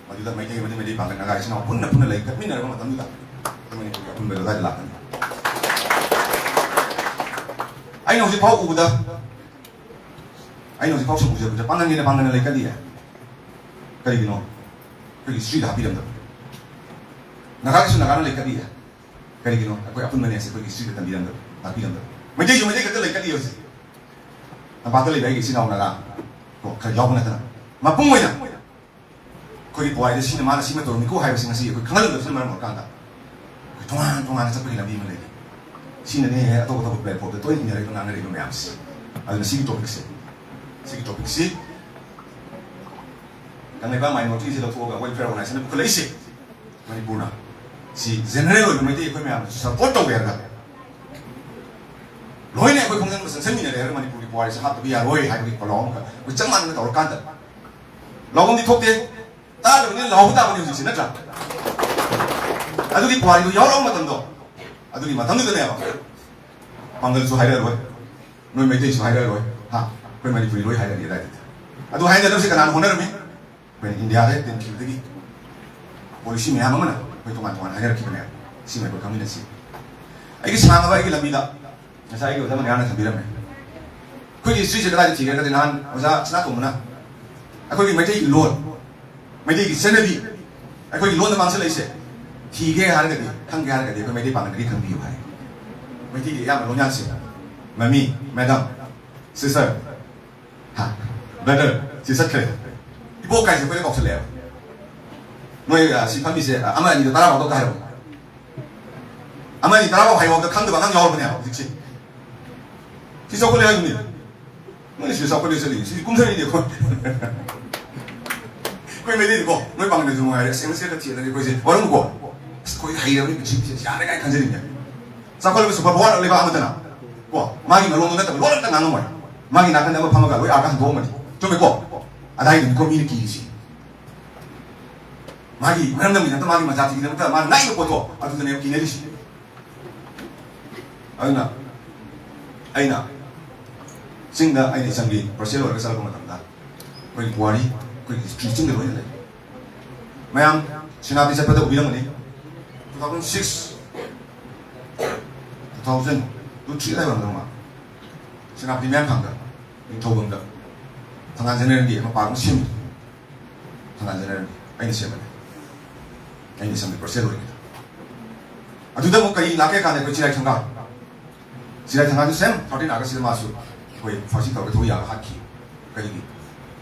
ꯃꯗꯨꯗ ꯃꯩꯇꯩ ꯑꯃꯗꯤ ꯃꯩꯇꯩ ꯄꯥꯡꯒꯜ ꯅꯥꯒꯥ ꯏꯆꯤꯟ ꯏꯅꯥꯎ ꯄꯨꯟꯅ ꯄꯨꯟꯅ ꯂꯩꯈꯠꯃꯤꯟꯅꯔꯕ ꯃꯇꯝꯗꯨꯗ ꯑꯩꯈꯣꯏ ꯃꯅꯤꯄꯨꯔꯒꯤ ꯑꯄꯨꯟꯕꯗ ꯑꯗꯨꯋꯥꯏꯗ ꯂꯥꯛꯀꯅꯤ꯫ ꯑꯩꯅ ꯍꯧꯖꯤꯛ ꯐꯥꯎ ꯎꯕꯗ, ꯑꯩꯅ ꯍꯧꯖꯤꯛ ꯐꯥꯎ ꯁꯨꯝ ꯎꯖꯕꯗ ꯄꯥꯡꯒꯜꯒꯤꯅ ꯄꯥꯡꯒꯜꯅ ꯂꯩꯈꯠꯂꯤꯌꯦ꯫ ꯀꯔꯤꯒꯤꯅꯣ? ꯑꯩꯈꯣꯏꯒꯤ ꯍꯤꯁꯇ꯭ꯔꯤꯗ ꯍꯥꯞꯄꯤꯔꯝꯗꯕ꯫ ꯅꯥꯒꯥꯒꯤꯁꯨ ꯅꯥꯒꯥꯅ ꯂꯩꯈꯠꯂꯤꯌꯦ꯫ ꯀꯔꯤꯒꯤꯅꯣ? ꯑꯩꯈꯣꯏ ꯑꯄꯨꯟꯕꯅꯦ ꯍꯥꯏꯁꯦ ꯑꯩꯈꯣꯏꯒꯤ ꯍꯤꯁꯇ꯭ꯔꯤꯗ ꯇꯝꯕꯤꯔꯝꯗꯕ, ꯇꯥꯛꯄꯤꯔꯝꯗꯕ꯫ ꯃꯩꯇꯩꯁꯨ ꯃꯩꯇꯩ ꯈꯛꯇ ꯂꯩꯈꯠꯂꯤ ꯍꯧꯖꯤꯛ꯫ ꯇꯝꯄꯥꯛꯇ ꯂꯩꯕ ꯑꯩꯒꯤ ꯏꯆꯤꯟ ꯏꯅꯥꯎ ꯅꯥꯒꯥ ꯀꯣ, ꯈꯔ ꯌꯥꯎꯕ ꯅꯠꯇꯅ ꯃꯄꯨꯡ ꯑꯣꯏꯅ ꯑꯩꯈꯣꯏꯒꯤ ꯄꯨꯋꯥꯔꯤꯗ ꯁꯤꯅ ꯃꯥꯅ ꯁꯤꯃ ꯇꯧꯔꯝꯃꯤꯀꯣ ꯍꯥꯏꯕꯁꯤꯡ ꯑꯁꯤ ꯑꯩꯈꯣꯏ ꯈꯪꯍꯜꯂꯝꯗꯕꯁꯤꯅ ꯃꯔꯝ ꯑꯣꯏꯔꯀꯥꯟꯗ ꯑꯩꯈꯣꯏ ꯇꯣꯉꯥꯟ ꯇꯣꯉꯥꯟꯅ ꯆꯠꯄꯒꯤ ꯂꯝꯕꯤ ꯑꯃ ꯂꯩꯔꯤ꯫ ꯁꯤꯅꯅꯦ ꯑꯇꯣꯞ ꯑꯇꯣꯞꯄ ꯄ꯭ꯂꯦꯠꯐꯣꯝꯗ ꯇꯣꯏꯅ ꯏꯟꯅꯔꯛꯏꯕ ꯉꯥꯡꯅꯔꯛꯏꯕ ꯃꯌꯥꯝꯁꯤ꯫ ꯑꯗꯨꯅ ꯁꯤꯒꯤ ꯇꯣꯄꯤꯛꯁꯦ, ꯁꯤꯒꯤ ꯇꯣꯄꯤꯛꯁꯤ ꯀꯪꯂꯩꯄꯥꯛ ꯃꯥꯏꯅꯣꯔꯤꯇꯤꯁꯦ ꯂꯧꯊꯣꯛꯑꯒ ꯋꯦꯜꯐꯤꯌꯔ ꯑꯣꯔꯒꯅꯥꯏꯖꯦꯁꯟꯅ ꯄꯨꯈꯠꯂꯛꯏꯁꯦ ꯃꯅꯤꯄꯨꯔꯅ꯫ ꯁꯤ ꯖꯦꯅꯔꯦꯜ ꯑꯣꯏꯕ ꯃꯩꯇꯩ ꯑꯩꯈꯣꯏ ꯃꯌꯥꯝꯅꯁꯨ ꯁꯄꯣꯔꯠ ꯇꯧꯒꯦ ꯍꯥꯏꯔꯒ ꯂꯣꯏꯅ ꯑꯩꯈꯣꯏ ꯈꯣꯡꯖꯪꯗ ꯆꯪꯁꯤꯟꯃꯤꯟꯅꯔꯦ ꯍꯥꯏꯔꯒ ꯃꯅꯤꯄꯨꯔꯒꯤ ꯄꯨꯋꯥꯔꯤꯁꯦ ꯍꯥꯠꯇꯕ ꯌꯥꯔꯣꯏ ꯍꯥꯏꯕꯒꯤ ꯄꯂꯥꯎ ꯑꯃꯈꯛ ꯑꯩꯈꯣꯏ ꯆꯞ ꯃꯥꯟꯅꯅ ꯇꯧꯔꯀꯥꯟꯗ ꯂꯥꯎꯐꯝꯗꯤ ꯊꯣꯛꯇꯦ꯫ ꯇꯥꯗꯕꯅꯤꯅ ꯂꯥꯎꯕ ꯇꯥꯕꯅꯤ ꯍꯧꯖꯤꯛꯁꯦ, ꯅꯠꯇ꯭ꯔꯥ? ꯑꯗꯨꯒꯤ ꯄꯨꯋꯥꯔꯤꯗꯣ ꯌꯥꯎꯔꯛꯑꯕ ꯃꯇꯝꯗꯣ, ꯑꯗꯨꯒꯤ ꯃꯇꯝꯗꯨꯗꯅꯦꯕ ꯄꯥꯡꯒꯜꯁꯨ ꯍꯥꯏꯔꯛꯑꯔꯣꯏ, ꯅꯣꯏ ꯃꯩꯇꯩꯁꯨ ꯍꯥꯏꯔꯛꯑꯔꯣꯏ, ꯍꯥ, ꯑꯩꯈꯣꯏ ꯃꯅꯤꯄꯨꯔꯤ ꯂꯣꯏ ꯍꯥꯏꯔꯛꯑꯅꯤ ꯑꯗꯥꯏꯗꯨꯗ꯫ ꯑꯗꯨ ꯍꯥꯏꯅꯗꯕꯁꯦ ꯀꯅꯥꯅ ꯍꯣꯠꯅꯔꯝꯃꯤ? ꯑꯩꯈꯣꯏꯅ ꯏꯟꯗꯤꯌꯥꯗ ꯇꯤꯟꯈꯤꯕꯗꯒꯤ ꯄꯣꯂꯤꯁꯤ ꯃꯌꯥꯝ ꯑꯃꯅ ꯑꯩꯈꯣꯏ ꯇꯣꯉꯥꯟ ꯇꯣꯉꯥꯟ ꯍꯥꯏꯅꯔꯛꯈꯤꯕꯅꯦꯕ꯫ ꯁꯤꯃ ꯑꯩꯈꯣꯏ ꯈꯪꯃꯤꯟꯅꯁꯤ꯫ ꯑꯩꯒꯤ ꯁꯥꯡꯉꯕ ꯑꯩꯒꯤ ꯂꯝꯕꯤꯗ ꯉꯁꯥꯏ ꯑꯩꯒꯤ ꯑꯣꯖꯥ ꯃꯅꯤꯍꯥꯔꯅ ꯊꯝꯕꯤꯔꯝꯃꯦ꯫ ꯑꯩꯈꯣꯏꯒꯤ ꯍꯤꯁꯇ꯭ꯔꯤꯁꯦ ꯀꯗꯥꯏꯗ ꯊꯤꯒꯦ ꯍꯥꯏꯔꯒꯗꯤ, ꯅꯍꯥꯟ ꯑꯣꯖꯥ ꯁꯅꯥꯇꯣꯝꯕꯅ ꯑꯩꯈꯣꯏꯒꯤ ꯃꯩꯇꯩꯒꯤ ꯂꯣꯟ, ꯃꯩꯇꯩꯒꯤ ꯆꯠꯅꯕꯤ, ꯑꯩꯈꯣꯏꯒꯤ ꯂꯣꯟꯗ ꯃꯥꯡꯁꯤꯜꯂꯛꯏꯁꯦ ꯊꯤꯒꯦ ꯍꯥꯏꯔꯒꯗꯤ, ꯈꯪꯒꯦ ꯍꯥꯏꯔꯒꯗꯤ ꯑꯩꯈꯣꯏ ꯃꯩꯇꯩ ꯄꯥꯡꯒꯜꯗꯒꯤ ꯈꯪꯕꯤꯌꯨ ꯍꯥꯏ꯫ ꯃꯩꯇꯩꯒꯤ ꯑꯌꯥꯝꯕ ꯂꯣꯟꯌꯥꯟꯁꯦ, ꯃꯃꯤ, ꯃꯦꯗꯥꯝ, ꯁꯤꯁꯇꯔ, ꯍꯥ, ꯕ꯭ꯔꯗꯔ, ꯁꯤ ꯆꯠꯈ꯭ꯔꯦ꯫ ꯏꯕꯣꯛ ꯀꯥꯏꯁꯦ ꯑꯩꯈꯣꯏꯗ ꯀꯧꯁꯜꯂꯛꯑꯦꯕ꯫ ꯅꯣꯏ, ꯑ, ꯁꯤ ꯐꯝꯃꯤꯁꯦ, ꯑ, ꯑꯃ ꯑꯅꯤꯗꯣ ꯇꯔꯥ ꯐꯥꯎꯗ ꯍꯥꯏꯔꯣ꯫ ꯑꯃ ꯑꯅꯤ ꯇꯔꯥ ꯐꯥꯎ ꯍꯥꯏꯕ ꯈꯪꯗꯕ ꯑꯉꯥꯡ ꯌꯥꯎꯔꯕꯅꯦꯕ ꯍꯧꯖꯤꯛꯁꯦ꯫ ꯁꯤ ꯆꯥꯎꯈꯠꯂꯦ ꯍꯥꯏꯕꯅꯤ꯫ ꯅꯣꯏ ꯁꯤ ꯆꯥꯎꯈꯠꯂꯦ ꯆꯠꯂꯤ꯫ ꯁꯤ ꯀꯨꯝꯊꯔꯛꯏꯅꯦ ꯑꯩꯈꯣꯏ꯫ ꯑꯩꯈꯣꯏ ꯃꯩꯇꯩꯗꯤꯀꯣ, ꯅꯣꯏ ꯄꯥꯡꯒꯜꯁꯨ ꯅꯨꯡꯉꯥꯏꯔꯦ꯫ ꯑꯁ, ꯑꯦꯝ ꯑꯦꯁ ꯑꯦꯐꯇ ꯊꯤꯔꯗꯤ ꯑꯩꯈꯣꯏꯁꯦ ꯋꯥꯔꯝꯀꯣ꯫ ꯑꯁ, ꯑꯩꯈꯣꯏ ꯍꯩꯔꯕꯅꯤ, ꯄꯨꯟꯁꯤ ꯄꯨꯟꯁꯤ ꯌꯥꯔꯦ ꯀꯥꯏꯅ ꯈꯟꯖꯔꯤꯅꯦ꯫ ꯆꯥꯎꯈꯠꯂꯕ ꯁꯨꯄꯔ ꯄꯋꯥꯔ ꯂꯩꯕꯥꯛ ꯑꯃꯠꯇꯅ ꯀꯣ, ꯃꯥꯒꯤ ꯃꯔꯣꯟꯗꯣ ꯅꯠꯇꯕ ꯂꯣꯟ ꯑꯃꯠꯇ ꯉꯥꯡꯉꯝꯃꯣꯏ꯫ ꯃꯥꯒꯤ ꯅꯥꯀꯟꯗ ꯑꯃ ꯐꯝꯃꯒ ꯂꯣꯏ ꯑꯥꯔꯒ ꯍꯟꯗꯣꯛꯑꯝꯃꯅꯤ꯫ ꯆꯨꯝꯃꯦꯀꯣ? ꯑꯗꯥꯏꯗꯨꯅꯤꯀꯣ ꯃꯤꯅ ꯀꯤꯔꯤꯁꯤ꯫ ꯃꯥꯒꯤ ꯃꯔꯝꯗꯝꯒꯤꯗꯃꯛꯇ, ꯃꯥꯒꯤ ꯃꯖꯥꯇꯤꯒꯤꯗꯃꯛꯇ ꯃꯥꯅ ꯉꯥꯛꯏꯕ ꯄꯣꯠꯇꯣ ꯑꯗꯨꯗꯅꯦꯕ ꯀꯤꯅꯔꯤꯁꯤ꯫ ꯑꯗꯨꯅ ꯑꯩꯅ ꯆꯤꯡꯗ ꯑꯩꯅ ꯏꯆꯝꯒꯤ ꯄ꯭ꯔꯣꯁꯦꯁ ꯑꯣꯏꯔꯒ ꯆꯠꯂꯛꯄ ꯃꯇꯝꯗ ꯑꯩꯈꯣꯏꯒꯤ ꯄꯨꯋꯥꯔꯤ, ꯑꯩꯈꯣꯏꯒꯤ ꯍꯤꯁꯇ꯭ꯔꯤ ꯆꯤꯡꯗ ꯂꯣꯏꯅ ꯂꯩ꯫ ꯃꯌꯥꯝ ꯁꯦꯅꯥꯄꯇꯤ ꯆꯠꯄꯗ ꯎꯕꯤꯔꯝꯒꯅꯤ, two thousand six, two thousand two three ꯑꯗꯥꯏ ꯑꯣꯏꯔꯝꯗꯧ ꯃꯥꯜꯂꯦ꯫ ꯁꯦꯅꯥꯄꯇꯤ ꯃꯌꯥꯡꯈꯥꯡꯗ, ꯅꯤꯡꯊꯧꯕꯝꯗ ꯊꯪꯒꯥꯜ ꯖꯦꯅꯦꯔꯦꯜꯒꯤ ꯃꯄꯥ ꯑꯃ ꯁꯦꯝꯃꯤ꯫ ꯊꯪꯒꯥꯜ ꯖꯦꯅꯦꯔꯦꯜꯒꯤ ꯑꯩꯅ ꯁꯦꯝꯕꯅꯦ꯫ ꯑꯩꯅ ꯁꯦꯝꯕ ꯄ꯭ꯔꯣꯁꯦꯁ ꯑꯣꯏꯒꯦꯗ꯫ ꯑꯗꯨꯗ ꯑꯃꯨꯛ ꯀꯔꯤ ꯂꯥꯛꯀꯦ ꯀꯥꯟꯗ ꯑꯩꯈꯣꯏ ꯆꯤꯔꯥꯏ ꯊꯪꯒꯥꯜ, ꯆꯤꯔꯥꯏ ꯊꯪꯒꯥꯜꯁꯨ ꯁꯦꯝ ꯊꯥꯔꯇꯤꯟ ꯑꯥꯒꯁꯁꯤꯗ ꯃꯥꯁꯨ ꯑꯩꯈꯣꯏ ꯐꯥꯔꯁꯤ ꯇꯧꯔꯒ ꯊꯧꯔꯤ ꯌꯥꯜꯂꯒ ꯍꯥꯠꯈꯤ꯫ ꯀꯔꯤꯒꯤ?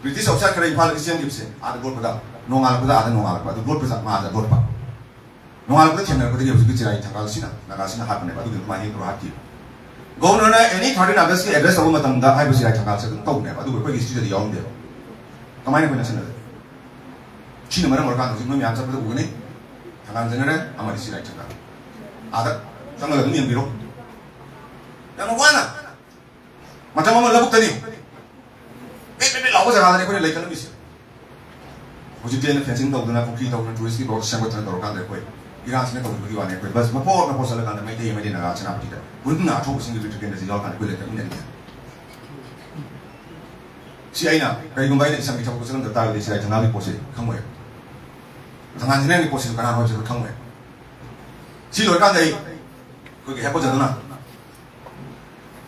ꯕ꯭ꯔꯤꯇꯤꯁ ꯑꯣꯐꯤꯁꯥꯔ ꯈꯔ ꯏꯝꯐꯥꯜꯗꯒꯤ ꯆꯦꯟꯈꯤꯕꯁꯦ ꯑꯥꯗ ꯂꯣꯠꯄꯗ, ꯅꯣꯡꯉꯥꯜꯂꯛꯄꯗ ꯑꯥꯗ ꯅꯣꯡꯉꯥꯜꯂꯛꯄ, ꯑꯗꯨ ꯂꯣꯠꯄ ꯃꯥ ꯑꯥꯗ ꯂꯣꯠꯄ꯫ ꯅꯣꯡꯉꯥꯜꯂꯛꯄꯗ ꯊꯦꯡꯅꯔꯛꯄꯗꯒꯤ ꯍꯧꯖꯤꯛꯀꯤ ꯆꯤꯔꯥꯏ ꯊꯪꯒꯥꯜꯁꯤꯅ ꯅꯥꯒꯥꯁꯤꯅ ꯍꯥꯠꯄꯅꯦꯕ꯫ ꯑꯗꯨꯒꯤ ꯑꯗꯨꯃꯥꯏꯅ ꯍꯦꯛ ꯍꯥꯠꯈꯤꯕ꯫ ꯒꯣꯕꯔꯅꯔꯅ ꯑꯦꯅꯤ ꯊꯥꯔꯇꯤꯟ ꯑꯥꯒꯁꯀꯤ ꯑꯦꯗ꯭ꯔꯦꯁ ꯇꯧꯕ ꯃꯇꯝꯗ ꯍꯥꯏꯔꯤꯕ ꯆꯤꯔꯥꯏ ꯊꯪꯒꯥꯜꯁꯦ ꯑꯗꯨꯝ ꯇꯧꯕꯅꯦꯕ, ꯑꯗꯨꯕꯨ ꯑꯩꯈꯣꯏꯒꯤ ꯍꯤꯁꯇ꯭ꯔꯤꯗꯗꯤ ꯌꯥꯎꯔꯝꯗꯦꯕ꯫ ꯀꯃꯥꯏꯅ ꯑꯩꯈꯣꯏꯅ ꯁꯤꯟꯅꯗꯣꯏ? ꯁꯤꯅ ꯃꯔꯝ ꯑꯣꯏꯔꯀꯥꯟꯗ ꯍꯧꯖꯤꯛ ꯅꯣꯏ ꯃꯌꯥꯝ ꯆꯠꯄꯗ ꯎꯒꯅꯤ, ꯊꯪꯒꯥꯜ ꯖꯦꯅꯦꯔꯦꯜ ꯑꯃꯗꯤ ꯆꯤꯔꯥꯏ ꯊꯪꯒꯥꯜ꯫ ꯑꯥꯗ ꯆꯪꯉꯒ ꯑꯗꯨꯝ ꯌꯦꯡꯕꯤꯔꯣ꯫ ꯌꯥꯝꯅ ꯋꯥꯅ ꯃꯇꯝ ꯑꯃ ꯂꯧꯕꯨꯛꯇꯅꯤ꯫ ꯄꯦꯠ ꯄꯦꯠ ꯄꯦꯠ ꯂꯥꯎꯕ ꯖꯒꯥꯗꯅꯤ ꯑꯩꯈꯣꯏꯅ ꯂꯩꯈꯠꯂꯝꯃꯤꯁꯦ꯫ ꯍꯧꯖꯤꯛꯇꯤ ꯑꯩꯅ ꯐꯦꯟꯁꯤꯡ ꯇꯧꯗꯅ, ꯄꯨꯈ꯭ꯔꯤ ꯇꯧꯗꯅ, ꯇꯨꯔꯤꯁꯀꯤ ꯕꯣꯠ ꯁꯦꯝꯒꯠꯇꯅ ꯇꯧꯔꯀꯥꯟꯗ ꯑꯩꯈꯣꯏ ꯏꯔꯥꯡꯁꯤꯅ ꯇꯧꯈꯤꯕꯒꯤ ꯋꯥꯅꯤ꯫ ꯑꯩꯈꯣꯏ ꯕꯁ ꯃꯄꯣꯠ ꯃꯄꯣꯠ ꯆꯠꯂꯀꯥꯟꯗ ꯃꯩꯇꯩ ꯑꯃꯗꯤ ꯅꯥꯒꯥ ꯁꯦꯅꯥꯄꯇꯤꯗ ꯄꯨꯟꯅ ꯑꯊꯧꯕꯁꯤꯡꯒꯤ ꯔꯤꯇ꯭ꯔꯤꯠꯃꯦꯟꯗ ꯌꯥꯎꯔꯀꯥꯟꯗ ꯑꯩꯈꯣꯏ ꯂꯩꯈꯠꯃꯤꯟꯅꯔꯤꯁꯦ꯫ ꯁꯤ ꯑꯩꯅ ꯀꯔꯤꯒꯨꯝꯕ ꯑꯩꯅ ꯏꯁꯥꯒꯤ ꯊꯕꯛ ꯆꯠꯂꯝꯗ ꯇꯥꯔꯒꯗꯤ ꯁꯤꯔꯥꯏ ꯊꯪꯒꯥꯜꯒꯤ ꯄꯣꯠꯁꯦ ꯈꯪꯉꯣꯏ꯫ ꯊꯪꯒꯥꯜ ꯖꯦꯅꯦꯔꯦꯜꯒꯤ ꯄꯣꯠꯁꯤꯁꯨ ꯀꯅꯥꯅꯣ ꯍꯥꯏꯕꯁꯤ ꯑꯩꯈꯣꯏ ꯈꯪꯉꯣꯏ꯫ ꯁꯤ ꯂꯣꯏꯔꯀꯥꯟꯗ ꯑꯩ ꯑꯩꯈꯣꯏꯒꯤ ꯍꯦꯄꯣꯖꯗꯨꯅ,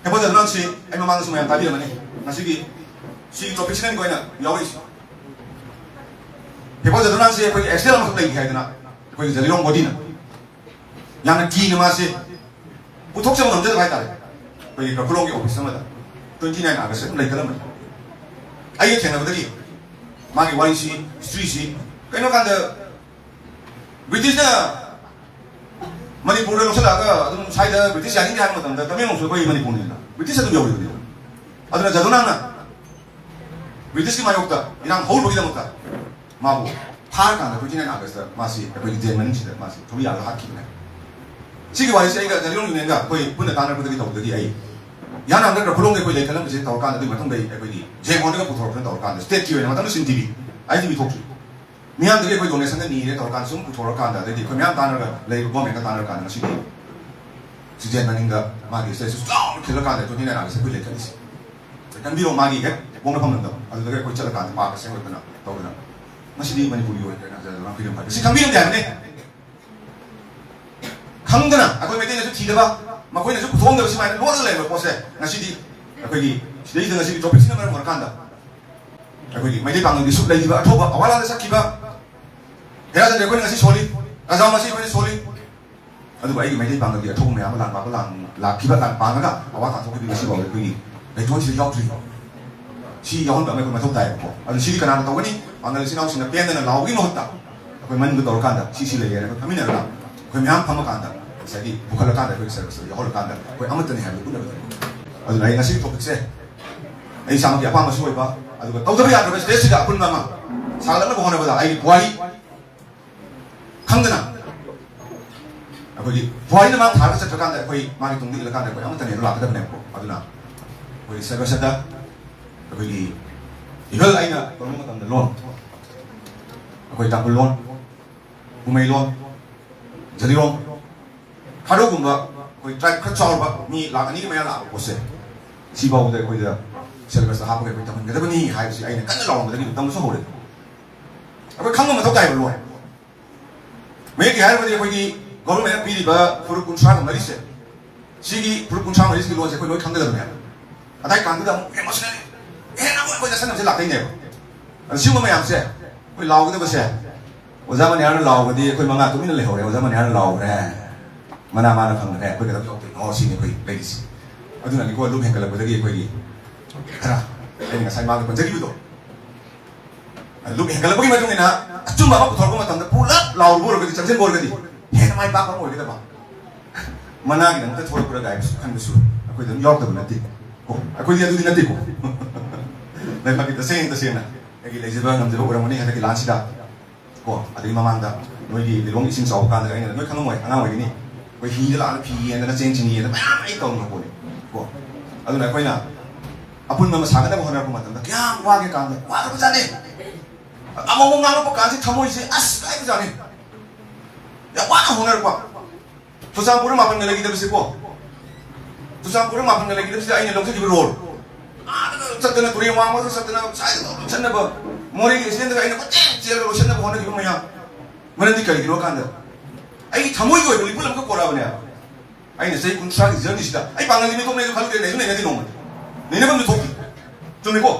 ꯍꯦꯄꯣꯖꯗꯨꯅ ꯁꯤ ꯑꯩ ꯃꯃꯥꯡꯗꯁꯨ ꯃꯌꯥꯝ ꯇꯥꯕꯤꯔꯝꯃꯅꯤ꯫ ꯉꯁꯤꯒꯤ ꯁꯤꯒꯤ ꯇꯣꯄꯤꯛꯁꯤꯅ ꯑꯩꯈꯣꯏꯅ ꯌꯥꯎꯔꯤꯁꯤ꯫ ꯍꯦꯄꯣꯖꯗꯨꯅ ꯁꯤ ꯑꯩꯈꯣꯏꯒꯤ ꯑꯦꯛꯁꯤꯗꯦꯟ ꯑꯃꯈꯛ ꯂꯩꯈꯤ ꯍꯥꯏꯗꯅ ꯑꯩꯈꯣꯏꯒꯤ ꯖꯂꯤꯔꯣꯡ ꯕꯣꯗꯤꯅ ꯌꯥꯝꯅ ꯀꯤꯅ ꯃꯥꯁꯦ ꯄꯨꯊꯣꯛꯆꯕ ꯉꯝꯖꯗꯕ ꯍꯥꯏꯇꯥꯔꯦ꯫ ꯑꯩꯈꯣꯏꯒꯤ ꯀꯈꯨꯂꯣꯡꯒꯤ ꯑꯣꯐꯤꯁ ꯑꯃꯗ ꯇ꯭ꯋꯦꯟꯇꯤ ꯅꯥꯏꯟ ꯑꯥꯒꯁ ꯑꯗꯨꯝ ꯂꯩꯈꯠꯂꯝꯕꯅꯤ꯫ ꯑꯩꯒ ꯊꯦꯡꯅꯕꯗꯒꯤ ꯃꯥꯒꯤ ꯋꯥꯔꯤꯁꯤ, ꯍꯤꯁꯇ꯭ꯔꯤꯁꯤ, ꯀꯩꯅꯣ ꯀꯥꯟꯗ ꯕ꯭ꯔꯤꯇꯤꯁꯅ ꯃꯅꯤꯄꯨꯔꯗ ꯂꯧꯁꯤꯜꯂꯛꯑꯒ ꯑꯗꯨꯝ ꯁ꯭ꯋꯥꯏꯗ ꯕ꯭ꯔꯤꯇꯤꯁ ꯌꯥꯅꯤꯡꯗꯦ ꯍꯥꯏꯕ ꯃꯇꯝꯗ ꯇꯃꯦꯡꯂꯣꯡꯁꯨ ꯑꯩꯈꯣꯏ ꯃꯅꯤꯄꯨꯔꯅꯤꯗꯅ, ꯕ꯭ꯔꯤꯇꯤꯁ ꯑꯗꯨꯝ ꯌꯧꯔꯤꯕꯅꯤ꯫ ꯑꯗꯨꯅ ꯖꯥꯗꯣꯅꯥꯡꯅ ꯕ꯭ꯔꯤꯇꯤꯁꯀꯤ ꯃꯥꯌꯣꯛꯇ ꯏꯔꯥꯡ ꯍꯧꯔꯨꯕꯒꯤꯗꯃꯛꯇ ꯃꯥꯕꯨ ꯐꯥꯔꯀꯥꯟꯗ ꯇ꯭ꯋꯦꯟꯇꯤ ꯅꯥꯏꯟ ꯑꯥꯒꯁꯇ ꯃꯥꯁꯤ ꯑꯩꯈꯣꯏꯒꯤ ꯖꯦꯜ ꯃꯅꯨꯡꯁꯤꯗ ꯃꯥꯁꯤ ꯊꯧꯔꯤ ꯌꯥꯜꯂꯒ ꯍꯥꯠꯈꯤꯕꯅꯦ꯫ ꯁꯤꯒꯤ ꯋꯥꯔꯤꯁꯦ ꯑꯩꯒ ꯖꯂꯤꯔꯣꯡ ꯌꯨꯅꯤꯌꯟꯒ ꯑꯩꯈꯣꯏ ꯄꯨꯟꯅ ꯇꯥꯟꯅꯔꯛꯄꯗꯒꯤ ꯇꯧꯕꯗꯒꯤ ꯑꯩ ꯌꯥꯅ ꯍꯟꯗꯛ ꯈꯨꯂꯣꯡꯒꯤ ꯑꯩꯈꯣꯏ ꯂꯩꯈꯠꯂꯝꯕꯁꯦ ꯇꯧꯔꯀꯥꯟꯗ ꯑꯗꯨꯒꯤ ꯃꯇꯨꯡꯗ ꯑꯩ ꯑꯩꯈꯣꯏꯒꯤ ꯖꯦꯡ ꯍꯣꯟꯗꯒ ꯄꯨꯊꯣꯔꯛꯇꯅ ꯇꯧꯔꯀꯥꯟꯗ ꯁ꯭ꯇꯦꯠꯀꯤ ꯑꯣꯏꯅ ꯃꯇꯝꯗ ꯁꯤꯟ ꯇꯤ ꯚꯤ, ꯑꯥꯏ ꯇꯤ ꯚꯤ ꯊꯣꯛꯇ꯭ꯔꯤ꯫ ꯃꯤꯌꯥꯝꯗꯒꯤ ꯑꯩꯈꯣꯏ ꯗꯣꯅꯦꯁꯟꯒ ꯅꯤꯔꯦ ꯇꯧꯔꯀꯥꯟꯗ ꯁꯨꯝ ꯄꯨꯊꯣꯔꯀꯥꯟꯗ, ꯑꯗꯩꯗꯤ ꯑꯩꯈꯣꯏ ꯃꯌꯥꯝ ꯇꯥꯟꯅꯔꯒ ꯂꯩꯔꯤꯕ ꯒꯣꯔꯃꯦꯟꯒ ꯇꯥꯟꯅꯔꯀꯥꯟꯗ ꯉꯁꯤꯗꯤ ꯁꯤꯖꯦꯟ ꯃꯅꯤꯡꯗ ꯃꯥꯒꯤ ꯁ꯭ꯇꯦꯠꯁꯨ ꯆꯥꯎꯅ ꯈꯤꯜꯂꯀꯥꯟꯗ ꯇ꯭ꯋꯦꯟꯇꯤ ꯅꯥꯏꯟ ꯑꯥꯒꯁ ꯑꯩꯈꯣꯏ ꯂꯩꯈꯠꯂꯤꯁꯦ꯫ ꯈꯟꯕꯤꯔꯣ, ꯃꯥꯒꯤ ꯍꯦꯛ ꯄꯣꯛꯅꯐꯝ ꯂꯝꯗꯝ ꯑꯗꯨꯗꯒꯤ ꯑꯩꯈꯣꯏ ꯆꯠꯂꯀꯥꯟꯗ ꯄꯥꯛꯀ ꯁꯦꯝꯒꯠꯇꯅ ꯇꯧꯗꯅ ꯉꯁꯤꯗꯤ ꯃꯅꯤꯄꯨꯔꯒꯤ ꯑꯣꯏꯅ ꯀꯩꯅꯣ ꯍꯥꯏꯖꯗꯅ ꯐ꯭ꯔꯤꯗꯝ ꯐꯥꯏꯇꯔ ꯁꯤ ꯈꯪꯕꯤꯔꯝꯗꯦ ꯍꯥꯏꯕꯅꯦ꯫ ꯈꯪꯗꯅ ꯑꯩꯈꯣꯏ ꯃꯩꯇꯩꯅꯁꯨ ꯊꯤꯗꯕ, ꯃꯈꯣꯏꯅꯁꯨ ꯄꯨꯊꯣꯛꯑꯝꯗꯕ ꯁꯨꯃꯥꯏꯅ ꯂꯣꯠꯂꯒ ꯂꯩꯔꯝꯕ ꯄꯣꯠꯁꯦ ꯉꯁꯤꯗꯤ ꯑꯩꯈꯣꯏꯒꯤ ꯁꯤꯗꯩꯁꯤꯗ ꯉꯁꯤꯒꯤ ꯇꯣꯄꯤꯛꯁꯤꯅ ꯃꯔꯝ ꯑꯣꯏꯔꯀꯥꯟꯗ ꯑꯩꯈꯣꯏꯒꯤ ꯃꯩꯇꯩ ꯄꯥꯉꯜꯒꯤ ꯁꯨꯞ ꯂꯩꯈꯤꯕ ꯑꯊꯧꯕ ꯑꯋꯥ ꯂꯥꯟꯗ ꯆꯠꯈꯤꯕ ꯍꯦꯔꯥꯆꯟꯗ꯭ꯔ ꯑꯩꯈꯣꯏꯅ ꯉꯁꯤ ꯁꯣꯜꯂꯤ, ꯔꯥꯖꯥ ꯃꯁꯤ ꯑꯩꯈꯣꯏꯅ ꯁꯣꯜꯂꯤ꯫ ꯑꯗꯨꯕꯨ ꯑꯩꯒꯤ ꯃꯩꯇꯩ ꯄꯥꯉꯜꯒꯤ ꯑꯊꯧꯕ ꯃꯌꯥꯝ ꯑꯃ ꯂꯥꯟ ꯄꯥꯡꯕ ꯂꯥꯟ ꯂꯥꯛꯈꯤꯕ, ꯂꯥꯟ ꯄꯥꯡꯉꯒ ꯑꯋꯥ ꯇꯥꯊꯣꯛꯈꯤꯕ ꯉꯁꯤ ꯐꯥꯎꯕ ꯑꯩꯈꯣꯏꯒꯤ ꯂꯩꯇꯣꯟꯁꯤꯗ ꯌꯥꯎꯗ꯭ꯔꯤꯕ꯫ ꯁꯤ ꯌꯥꯎꯍꯟꯕ ꯑꯃ ꯑꯩꯈꯣꯏ ꯃꯊꯧ ꯇꯥꯏꯌꯦꯕꯀꯣ꯫ ꯑꯗꯨ ꯁꯤꯗꯤ ꯀꯅꯥꯅ ꯇꯧꯒꯅꯤ? ꯄꯥꯡꯒꯜ ꯏꯆꯤꯟ ꯏꯅꯥꯎꯁꯤꯡꯅ ꯄꯦꯟꯗꯅ ꯂꯥꯎꯕꯒꯤ ꯃꯍꯨꯠꯇ ꯑꯩꯈꯣꯏ ꯃꯅꯨꯡꯗ ꯇꯧꯔꯀꯥꯟꯗ ꯁꯤ ꯁꯤ ꯂꯩꯔꯦꯅ ꯑꯩꯈꯣꯏ ꯐꯝꯃꯤꯟꯅꯔꯒ ꯑꯩꯈꯣꯏ ꯃꯌꯥꯝ ꯐꯝꯃꯀꯥꯟꯗ ꯉꯁꯥꯏꯒꯤ ꯄꯨꯈꯠꯂꯀꯥꯟꯗ ꯑꯩꯈꯣꯏꯒꯤ ꯁꯔꯚꯤꯁꯇ ꯌꯥꯎꯍꯜꯂꯀꯥꯟꯗ ꯑꯩꯈꯣꯏ ꯑꯃꯠꯇꯅꯤ ꯍꯥꯏꯕꯗꯨ ꯎꯠꯅꯕꯅꯤ꯫ ꯑꯗꯨꯅ ꯑꯩ ꯉꯁꯤꯒꯤ ꯇꯣꯄꯤꯛꯁꯦ ꯑꯩ ꯏꯁꯥꯃꯛꯀꯤ ꯑꯄꯥꯝꯕꯁꯨ ꯑꯣꯏꯕ, ꯑꯗꯨꯒ ꯇꯧꯗꯕ ꯌꯥꯗ꯭ꯔꯕ ꯁ꯭ꯇꯦꯠꯁꯤꯗ ꯑꯄꯨꯟꯕ ꯑꯃ ꯁꯥꯒꯠꯂꯛꯅꯕ ꯍꯣꯠꯅꯕꯗ ꯑꯩꯒꯤ ꯄꯨꯋꯥꯔꯤ ꯈꯪꯗꯅ ꯑꯩꯈꯣꯏꯒꯤ ꯄꯨꯋꯥꯔꯤꯅ ꯃꯥꯡ ꯊꯥꯔꯒ ꯆꯠꯈ꯭ꯔꯀꯥꯟꯗ ꯑꯩꯈꯣꯏ ꯃꯥꯒꯤ ꯇꯨꯡꯗ ꯏꯜꯂꯀꯥꯟꯗ ꯑꯩꯈꯣꯏ ꯑꯃꯠꯇꯅꯦ ꯑꯗꯨ ꯂꯥꯛꯀꯗꯕꯅꯦꯕꯀꯣ꯫ ꯑꯗꯨꯅ ꯑꯩꯈꯣꯏ ꯁꯔꯚꯁꯇ ꯑꯩꯈꯣꯏꯒꯤ ꯏꯚꯜ ꯑꯩꯅ ꯇꯧꯔꯛꯄ ꯃꯇꯝꯗ ꯂꯣꯟ, ꯑꯩꯈꯣꯏ ꯇꯥꯡꯈꯨꯜ ꯂꯣꯟ, ꯀꯨꯃꯩ ꯂꯣꯟ, ꯖꯗꯤꯔꯣꯡ, ꯈꯥꯔꯣꯒꯨꯝꯕ ꯑꯩꯈꯣꯏ ꯇ꯭ꯔꯥꯏꯕ ꯈꯔ ꯆꯥꯎꯔꯕ ꯃꯤ ꯂꯥꯛ ꯑꯅꯤꯒꯤ ꯃꯌꯥ ꯂꯥꯛꯑꯕ ꯄꯣꯠꯁꯦ ꯁꯤꯐꯥꯎꯕꯗ ꯑꯩꯈꯣꯏꯗ ꯁꯦꯂꯦꯕꯁꯇ ꯍꯥꯞꯄꯒ ꯑꯩꯈꯣꯏ ꯇꯝꯍꯟꯒꯗꯕꯅꯤ ꯍꯥꯏꯕꯁꯤ ꯑꯩꯅ ꯀꯟꯅ ꯂꯥꯎꯔꯝꯕꯗꯒꯤ ꯑꯗꯨꯝ ꯇꯝꯕꯁꯨ ꯍꯧꯔꯦ꯫ ꯑꯩꯈꯣꯏ ꯈꯪꯕ ꯃꯊꯧ ꯇꯥꯏꯕ ꯂꯣꯏ꯫ ꯃꯌꯦꯛꯀꯤ ꯍꯥꯏꯔꯕꯗꯤ ꯑꯩꯈꯣꯏꯒꯤ ꯒꯣꯚꯔꯟꯃꯦꯟꯠꯅ ꯄꯤꯔꯤꯕ ꯐꯨꯔꯨꯞ ꯀꯨꯟꯊ꯭ꯔꯥꯒ ꯃꯔꯤꯁꯦ, ꯁꯤꯒꯤ ꯐꯨꯔꯨꯞ ꯀꯨꯟꯊ꯭ꯔꯥ ꯃꯔꯤꯁꯤꯒꯤ ꯂꯣꯟꯁꯦ ꯑꯩꯈꯣꯏ ꯂꯣꯏ ꯈꯪꯒꯗꯕꯅꯦ꯫ ꯑꯗꯥꯏ ꯀꯥꯟꯗꯨꯗ ꯑꯃꯨꯛ ꯏꯃꯣꯁꯅꯦꯜ ꯍꯦꯟꯅ ꯑꯃꯨꯛ ꯑꯩꯈꯣꯏ ꯅꯛꯁꯟꯅꯕꯁꯦ ꯂꯥꯛꯇꯣꯏꯅꯦꯕ꯫ ꯑꯗꯣ ꯁꯤꯒꯨꯝꯕ ꯃꯌꯥꯝꯁꯦ ꯑꯩꯈꯣꯏ ꯂꯥꯎꯒꯗꯕꯁꯦ, ꯑꯣꯖꯥ ꯃꯅꯤꯍꯥꯔꯅ ꯂꯥꯎꯕꯗꯤ ꯑꯩꯈꯣꯏ ꯃꯉꯥ ꯇꯨꯃꯤꯟꯅ ꯂꯩꯍꯧꯔꯦ꯫ ꯑꯣꯖꯥ ꯃꯅꯤꯍꯥꯔꯅ ꯂꯥꯎꯈ꯭ꯔꯦ, ꯃꯅꯥ ꯃꯥꯅ ꯐꯪꯈ꯭ꯔꯦ, ꯑꯩꯈꯣꯏ ꯀꯩꯗꯧ ꯌꯥꯎꯗꯣꯏꯅꯣ ꯁꯤꯅꯤ ꯑꯩꯈꯣꯏ ꯂꯩꯔꯤꯁꯦ꯫ ꯑꯗꯨꯅꯅꯤꯀꯣ ꯂꯨꯞ ꯍꯦꯟꯒꯠꯂꯛꯄꯗꯒꯤ ꯑꯩꯈꯣꯏꯒꯤ ꯈꯔ ꯑꯩꯅ ꯉꯁꯥꯏ ꯃꯥꯒ ꯄꯟꯖꯈꯤꯕꯗꯣ, ꯂꯨꯞ ꯍꯦꯟꯒꯠꯂꯛꯄꯒꯤ ꯃꯇꯨꯡ ꯏꯟꯅ ꯑꯆꯨꯝꯕ ꯑꯃ ꯄꯨꯊꯣꯔꯛꯄ ꯃꯇꯝꯗ ꯄꯨꯂꯞ ꯂꯥꯎꯔꯨꯕ ꯑꯣꯏꯔꯒꯗꯤ, ꯆꯪꯁꯤꯟꯕ ꯑꯣꯏꯔꯒꯗꯤ ꯍꯦꯟꯅ ꯃꯥꯏ ꯄꯥꯛꯄ ꯑꯃ ꯑꯣꯏꯒꯗꯕ꯫ ꯃꯅꯥꯒꯤꯗꯃꯛꯇ ꯊꯣꯛꯂꯛꯄ꯭ꯔꯥ ꯀꯥꯏꯕꯁꯨ ꯈꯟꯕꯁꯨ ꯑꯩꯈꯣꯏꯗ ꯑꯗꯨꯝ ꯌꯥꯎꯔꯛꯇꯕ ꯅꯠꯇꯦ꯫ ꯀꯣ, ꯑꯩꯈꯣꯏꯗꯤ ꯑꯗꯨꯗꯤ ꯅꯠꯇꯦꯀꯣ꯫ ꯂꯩꯕꯥꯛꯀꯤ ꯇꯁꯦꯡ ꯇꯁꯦꯡꯅ ꯑꯩꯒꯤ ꯂꯩꯖꯕ ꯉꯝꯖꯕ ꯑꯣꯏꯔꯝꯒꯅꯤ ꯍꯟꯗꯛꯀꯤ ꯂꯥꯟꯁꯤꯗ꯫ ꯀꯣ, ꯑꯗꯨꯒꯤ ꯃꯃꯥꯡꯗ ꯅꯣꯏꯒꯤ ꯂꯤꯂꯣꯡ ꯏꯁꯤꯡ ꯆꯥꯎꯕ ꯀꯥꯟꯗ ꯑꯩꯅ ꯅꯣꯏ ꯈꯪꯉꯝꯃꯣꯏ, ꯑꯉꯥꯡ ꯑꯣꯏꯒꯅꯤ, ꯑꯩꯈꯣꯏ ꯍꯤꯗ ꯂꯥꯛꯑꯒ ꯐꯤ ꯌꯦꯟꯗꯅ ꯆꯦꯡ ꯆꯤꯅꯤ ꯌꯦꯟꯗꯅ ꯃꯌꯥꯝ ꯑꯩ ꯇꯧꯔꯝꯕ ꯄꯣꯠꯅꯤ꯫ ꯀꯣ, ꯑꯗꯨꯅ ꯑꯩꯈꯣꯏꯅ ꯑꯄꯨꯟꯕ ꯑꯃ ꯁꯥꯒꯠꯅꯕ ꯍꯣꯠꯅꯔꯛꯄ ꯃꯇꯝꯗ ꯀꯌꯥꯝ ꯋꯥꯒꯦ ꯀꯥꯟꯗ ꯋꯥꯈ꯭ꯔꯕꯖꯥꯠꯅꯤ꯫ ꯑꯃꯃꯨꯛ ꯉꯥꯡꯉꯛꯄ ꯀꯥꯟꯁꯤ ꯊꯃꯣꯏꯁꯦ ꯑꯁ ꯀꯥꯏꯕꯖꯥꯠꯅꯤ꯫ ꯌꯥꯝ ꯋꯥꯅ ꯍꯣꯠꯅꯔꯛꯄ꯫ ꯆꯨꯔꯆꯥꯟꯄꯨꯔ ꯃꯥꯄꯟꯒ ꯂꯩꯈꯤꯗꯕꯁꯤꯀꯣ꯫ ꯆꯨꯔꯆꯥꯟꯄꯨꯔ ꯃꯥꯄꯟꯒ ꯂꯩꯈꯤꯗꯕꯁꯤꯗ ꯑꯩꯅ ꯂꯧꯖꯈꯤꯕ ꯔꯣꯜ꯫ ꯑꯥꯗꯒ ꯆꯠꯇꯅ, ꯇꯨꯔꯦꯟ ꯋꯥꯡꯃꯗ ꯆꯠꯇꯅ, ꯁ꯭ꯋꯥꯏꯗ ꯂꯣꯏꯁꯤꯟꯅꯕ, ꯃꯣꯔꯦꯒꯤ ꯑꯦꯛꯁꯤꯗꯦꯟꯗꯒ ꯑꯩꯅ ꯀꯣꯏꯆꯦꯟ ꯆꯦꯜꯂꯒ ꯂꯣꯏꯁꯤꯟꯅꯕ ꯍꯣꯠꯅꯈꯤꯕ ꯃꯌꯥꯝ꯫ ꯃꯔꯝꯗꯤ ꯀꯔꯤꯒꯤꯅꯣ ꯍꯥꯏ ꯀꯥꯟꯗ ꯑꯩꯒꯤ ꯊꯃꯣꯏꯒꯤ ꯑꯣꯏꯕ ꯂꯤꯄꯨꯟ ꯑꯃꯈꯛ ꯄꯣꯔꯛꯑꯕꯅꯦꯕ꯫ ꯑꯩꯅ ꯆꯍꯤ ꯀꯨꯟꯊ꯭ꯔꯥꯒꯤ ꯖꯔꯅꯤꯁꯤꯗ ꯑꯩ ꯄꯥꯡꯒꯜꯗꯤ ꯃꯤꯊꯣꯛꯅꯦꯁꯨ ꯈꯜꯂꯨꯗꯦ, ꯂꯩꯁꯨ ꯂꯩꯅꯗꯦ ꯅꯣꯡꯃꯗ꯫ ꯂꯩꯅꯐꯝꯁꯨ ꯊꯣꯛꯇꯦ꯫ ꯆꯨꯝꯃꯤꯀꯣ?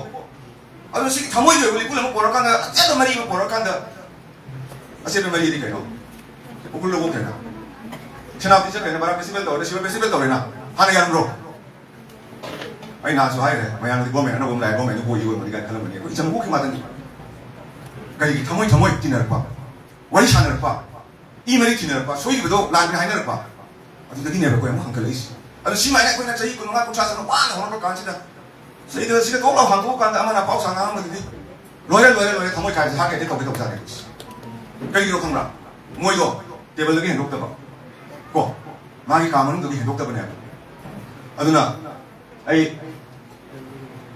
ꯑꯗꯨꯅ ꯁꯤꯒꯤ ꯊꯃꯣꯏꯒꯤ ꯑꯣꯏꯕ ꯂꯤꯄꯨꯟ ꯑꯃ ꯄꯣꯔꯛꯑꯀꯥꯟꯗ, ꯑꯆꯦꯠꯄ ꯃꯔꯤ ꯑꯃ ꯄꯣꯔꯛꯑꯀꯥꯟꯗ, ꯑꯆꯦꯠꯄ ꯃꯔꯤꯗꯤ ꯀꯩꯅꯣ? ꯎꯈ꯭ꯔꯨꯜꯗ ꯑꯣꯛꯈ꯭ꯔꯦꯅ, ꯁꯦꯅꯥꯄꯇꯤ ꯆꯠꯈ꯭ꯔꯦꯅ, ꯕꯔꯥ ꯐꯦꯁꯇꯤꯚꯦꯜ ꯇꯧꯔꯦꯅ, ꯁꯤꯔꯣꯏ ꯐꯦꯁꯇꯤꯚꯦꯜ ꯇꯧꯔꯦꯅ, ꯍꯥꯟꯅ ꯌꯥꯔꯝꯕ꯭ꯔꯣ? ꯑꯩ ꯅꯍꯥꯟꯁꯨ ꯍꯥꯏꯈ꯭ꯔꯦ, ꯃꯌꯥꯝꯗꯤ ꯒꯣꯔꯃꯦꯟ ꯑꯅꯧꯕ ꯑꯃ ꯂꯥꯛꯑꯦ, ꯒꯣꯔꯃꯦꯟꯗꯨ ꯍꯣꯏ ꯑꯣꯏꯔꯝꯒꯅꯤ ꯀꯥꯏꯅ ꯈꯜꯂꯝꯒꯅꯤ꯫ ꯑꯩꯈꯣꯏ ꯏꯆꯝ ꯃꯈꯣꯛꯀꯤ ꯉꯥꯛꯇꯅꯤ꯫ ꯀꯔꯤꯒꯤ ꯊꯃꯣꯏ ꯊꯃꯣꯏ ꯇꯤꯟꯅꯔꯛꯄ, ꯋꯥꯔꯤ ꯁꯥꯟꯅꯔꯛꯄ, ꯏ ꯃꯔꯤ ꯊꯤꯅꯔꯛꯄ, ꯁꯣꯏꯈꯤꯕꯗꯣ ꯂꯥꯟꯈ꯭ꯔꯦ ꯍꯥꯏꯅꯔꯛꯄ, ꯑꯗꯨꯗꯒꯤꯅꯦꯕ ꯑꯩꯈꯣꯏ ꯑꯃꯨꯛ ꯍꯟꯒꯠꯂꯛꯏꯁꯦ꯫ ꯑꯗꯨ ꯁꯤꯃꯥꯏꯅ ꯑꯩꯈꯣꯏꯅ ꯆꯍꯤ ꯀꯨꯟꯃꯉꯥ ꯀꯨꯟꯊ꯭ꯔꯥ ꯆꯪꯅ ꯋꯥꯅ ꯍꯧꯔꯛꯄ ꯀꯥꯟꯁꯤꯗ, ꯁꯤꯗ, ꯁꯤꯗ ꯊꯣꯛ ꯂꯥꯎ ꯍꯥꯡꯗꯣꯛꯄ ꯀꯥꯟꯗ ꯑꯃꯅ ꯄꯥꯎ ꯁꯥ ꯉꯥꯡꯉꯝꯕꯗꯨꯗꯤ, "ꯂꯣꯏꯔꯦ, ꯂꯣꯏꯔꯦ, ꯂꯣꯏꯔꯦ, ꯊꯃꯣꯏ ꯀꯥꯏꯕꯁꯦ ꯍꯥꯠꯀꯦ ꯍꯦꯛꯇ ꯇꯧꯒꯦ ꯇꯧꯖꯥꯠꯅꯤ"꯫ ꯀꯩꯒꯤꯅꯣ ꯈꯪꯕ꯭ꯔꯥ? ꯃꯣꯏꯗꯣ ꯇꯦꯕꯜꯗꯒꯤ ꯍꯦꯟꯗꯣꯛꯇꯕ, ꯀꯣ, ꯃꯥꯒꯤ ꯀꯥ ꯃꯅꯨꯡꯗꯒꯤ ꯍꯦꯟꯗꯣꯛꯇꯕꯅꯦꯕ꯫ ꯑꯗꯨꯅ ꯑꯩ,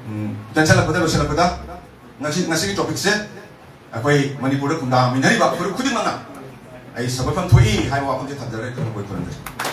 ꯎꯝ, ꯇꯦꯟꯁꯜꯂꯛꯄꯗ, ꯂꯣꯏꯁꯤꯜꯂꯛꯄꯗ, ꯉꯁꯤ, ꯉꯁꯤꯒꯤ ꯇꯣꯄꯤꯛꯁꯦ ꯑꯩꯈꯣꯏ ꯃꯅꯤꯄꯨꯔꯗ ꯈꯨꯟꯗꯥꯃꯤꯟꯅꯔꯤꯕ ꯐꯨꯔꯨꯞ ꯈꯨꯗꯤꯡꯃꯛꯅ ꯑꯩ ꯁꯧꯒꯠꯐꯝ ꯊꯣꯛꯏ ꯍꯥꯏꯕ ꯋꯥꯐꯝꯁꯦ ꯊꯝꯖꯔꯒ ꯑꯩ ꯊꯝꯃꯣꯏ ꯈꯨꯔꯨꯝꯖꯔꯤ꯫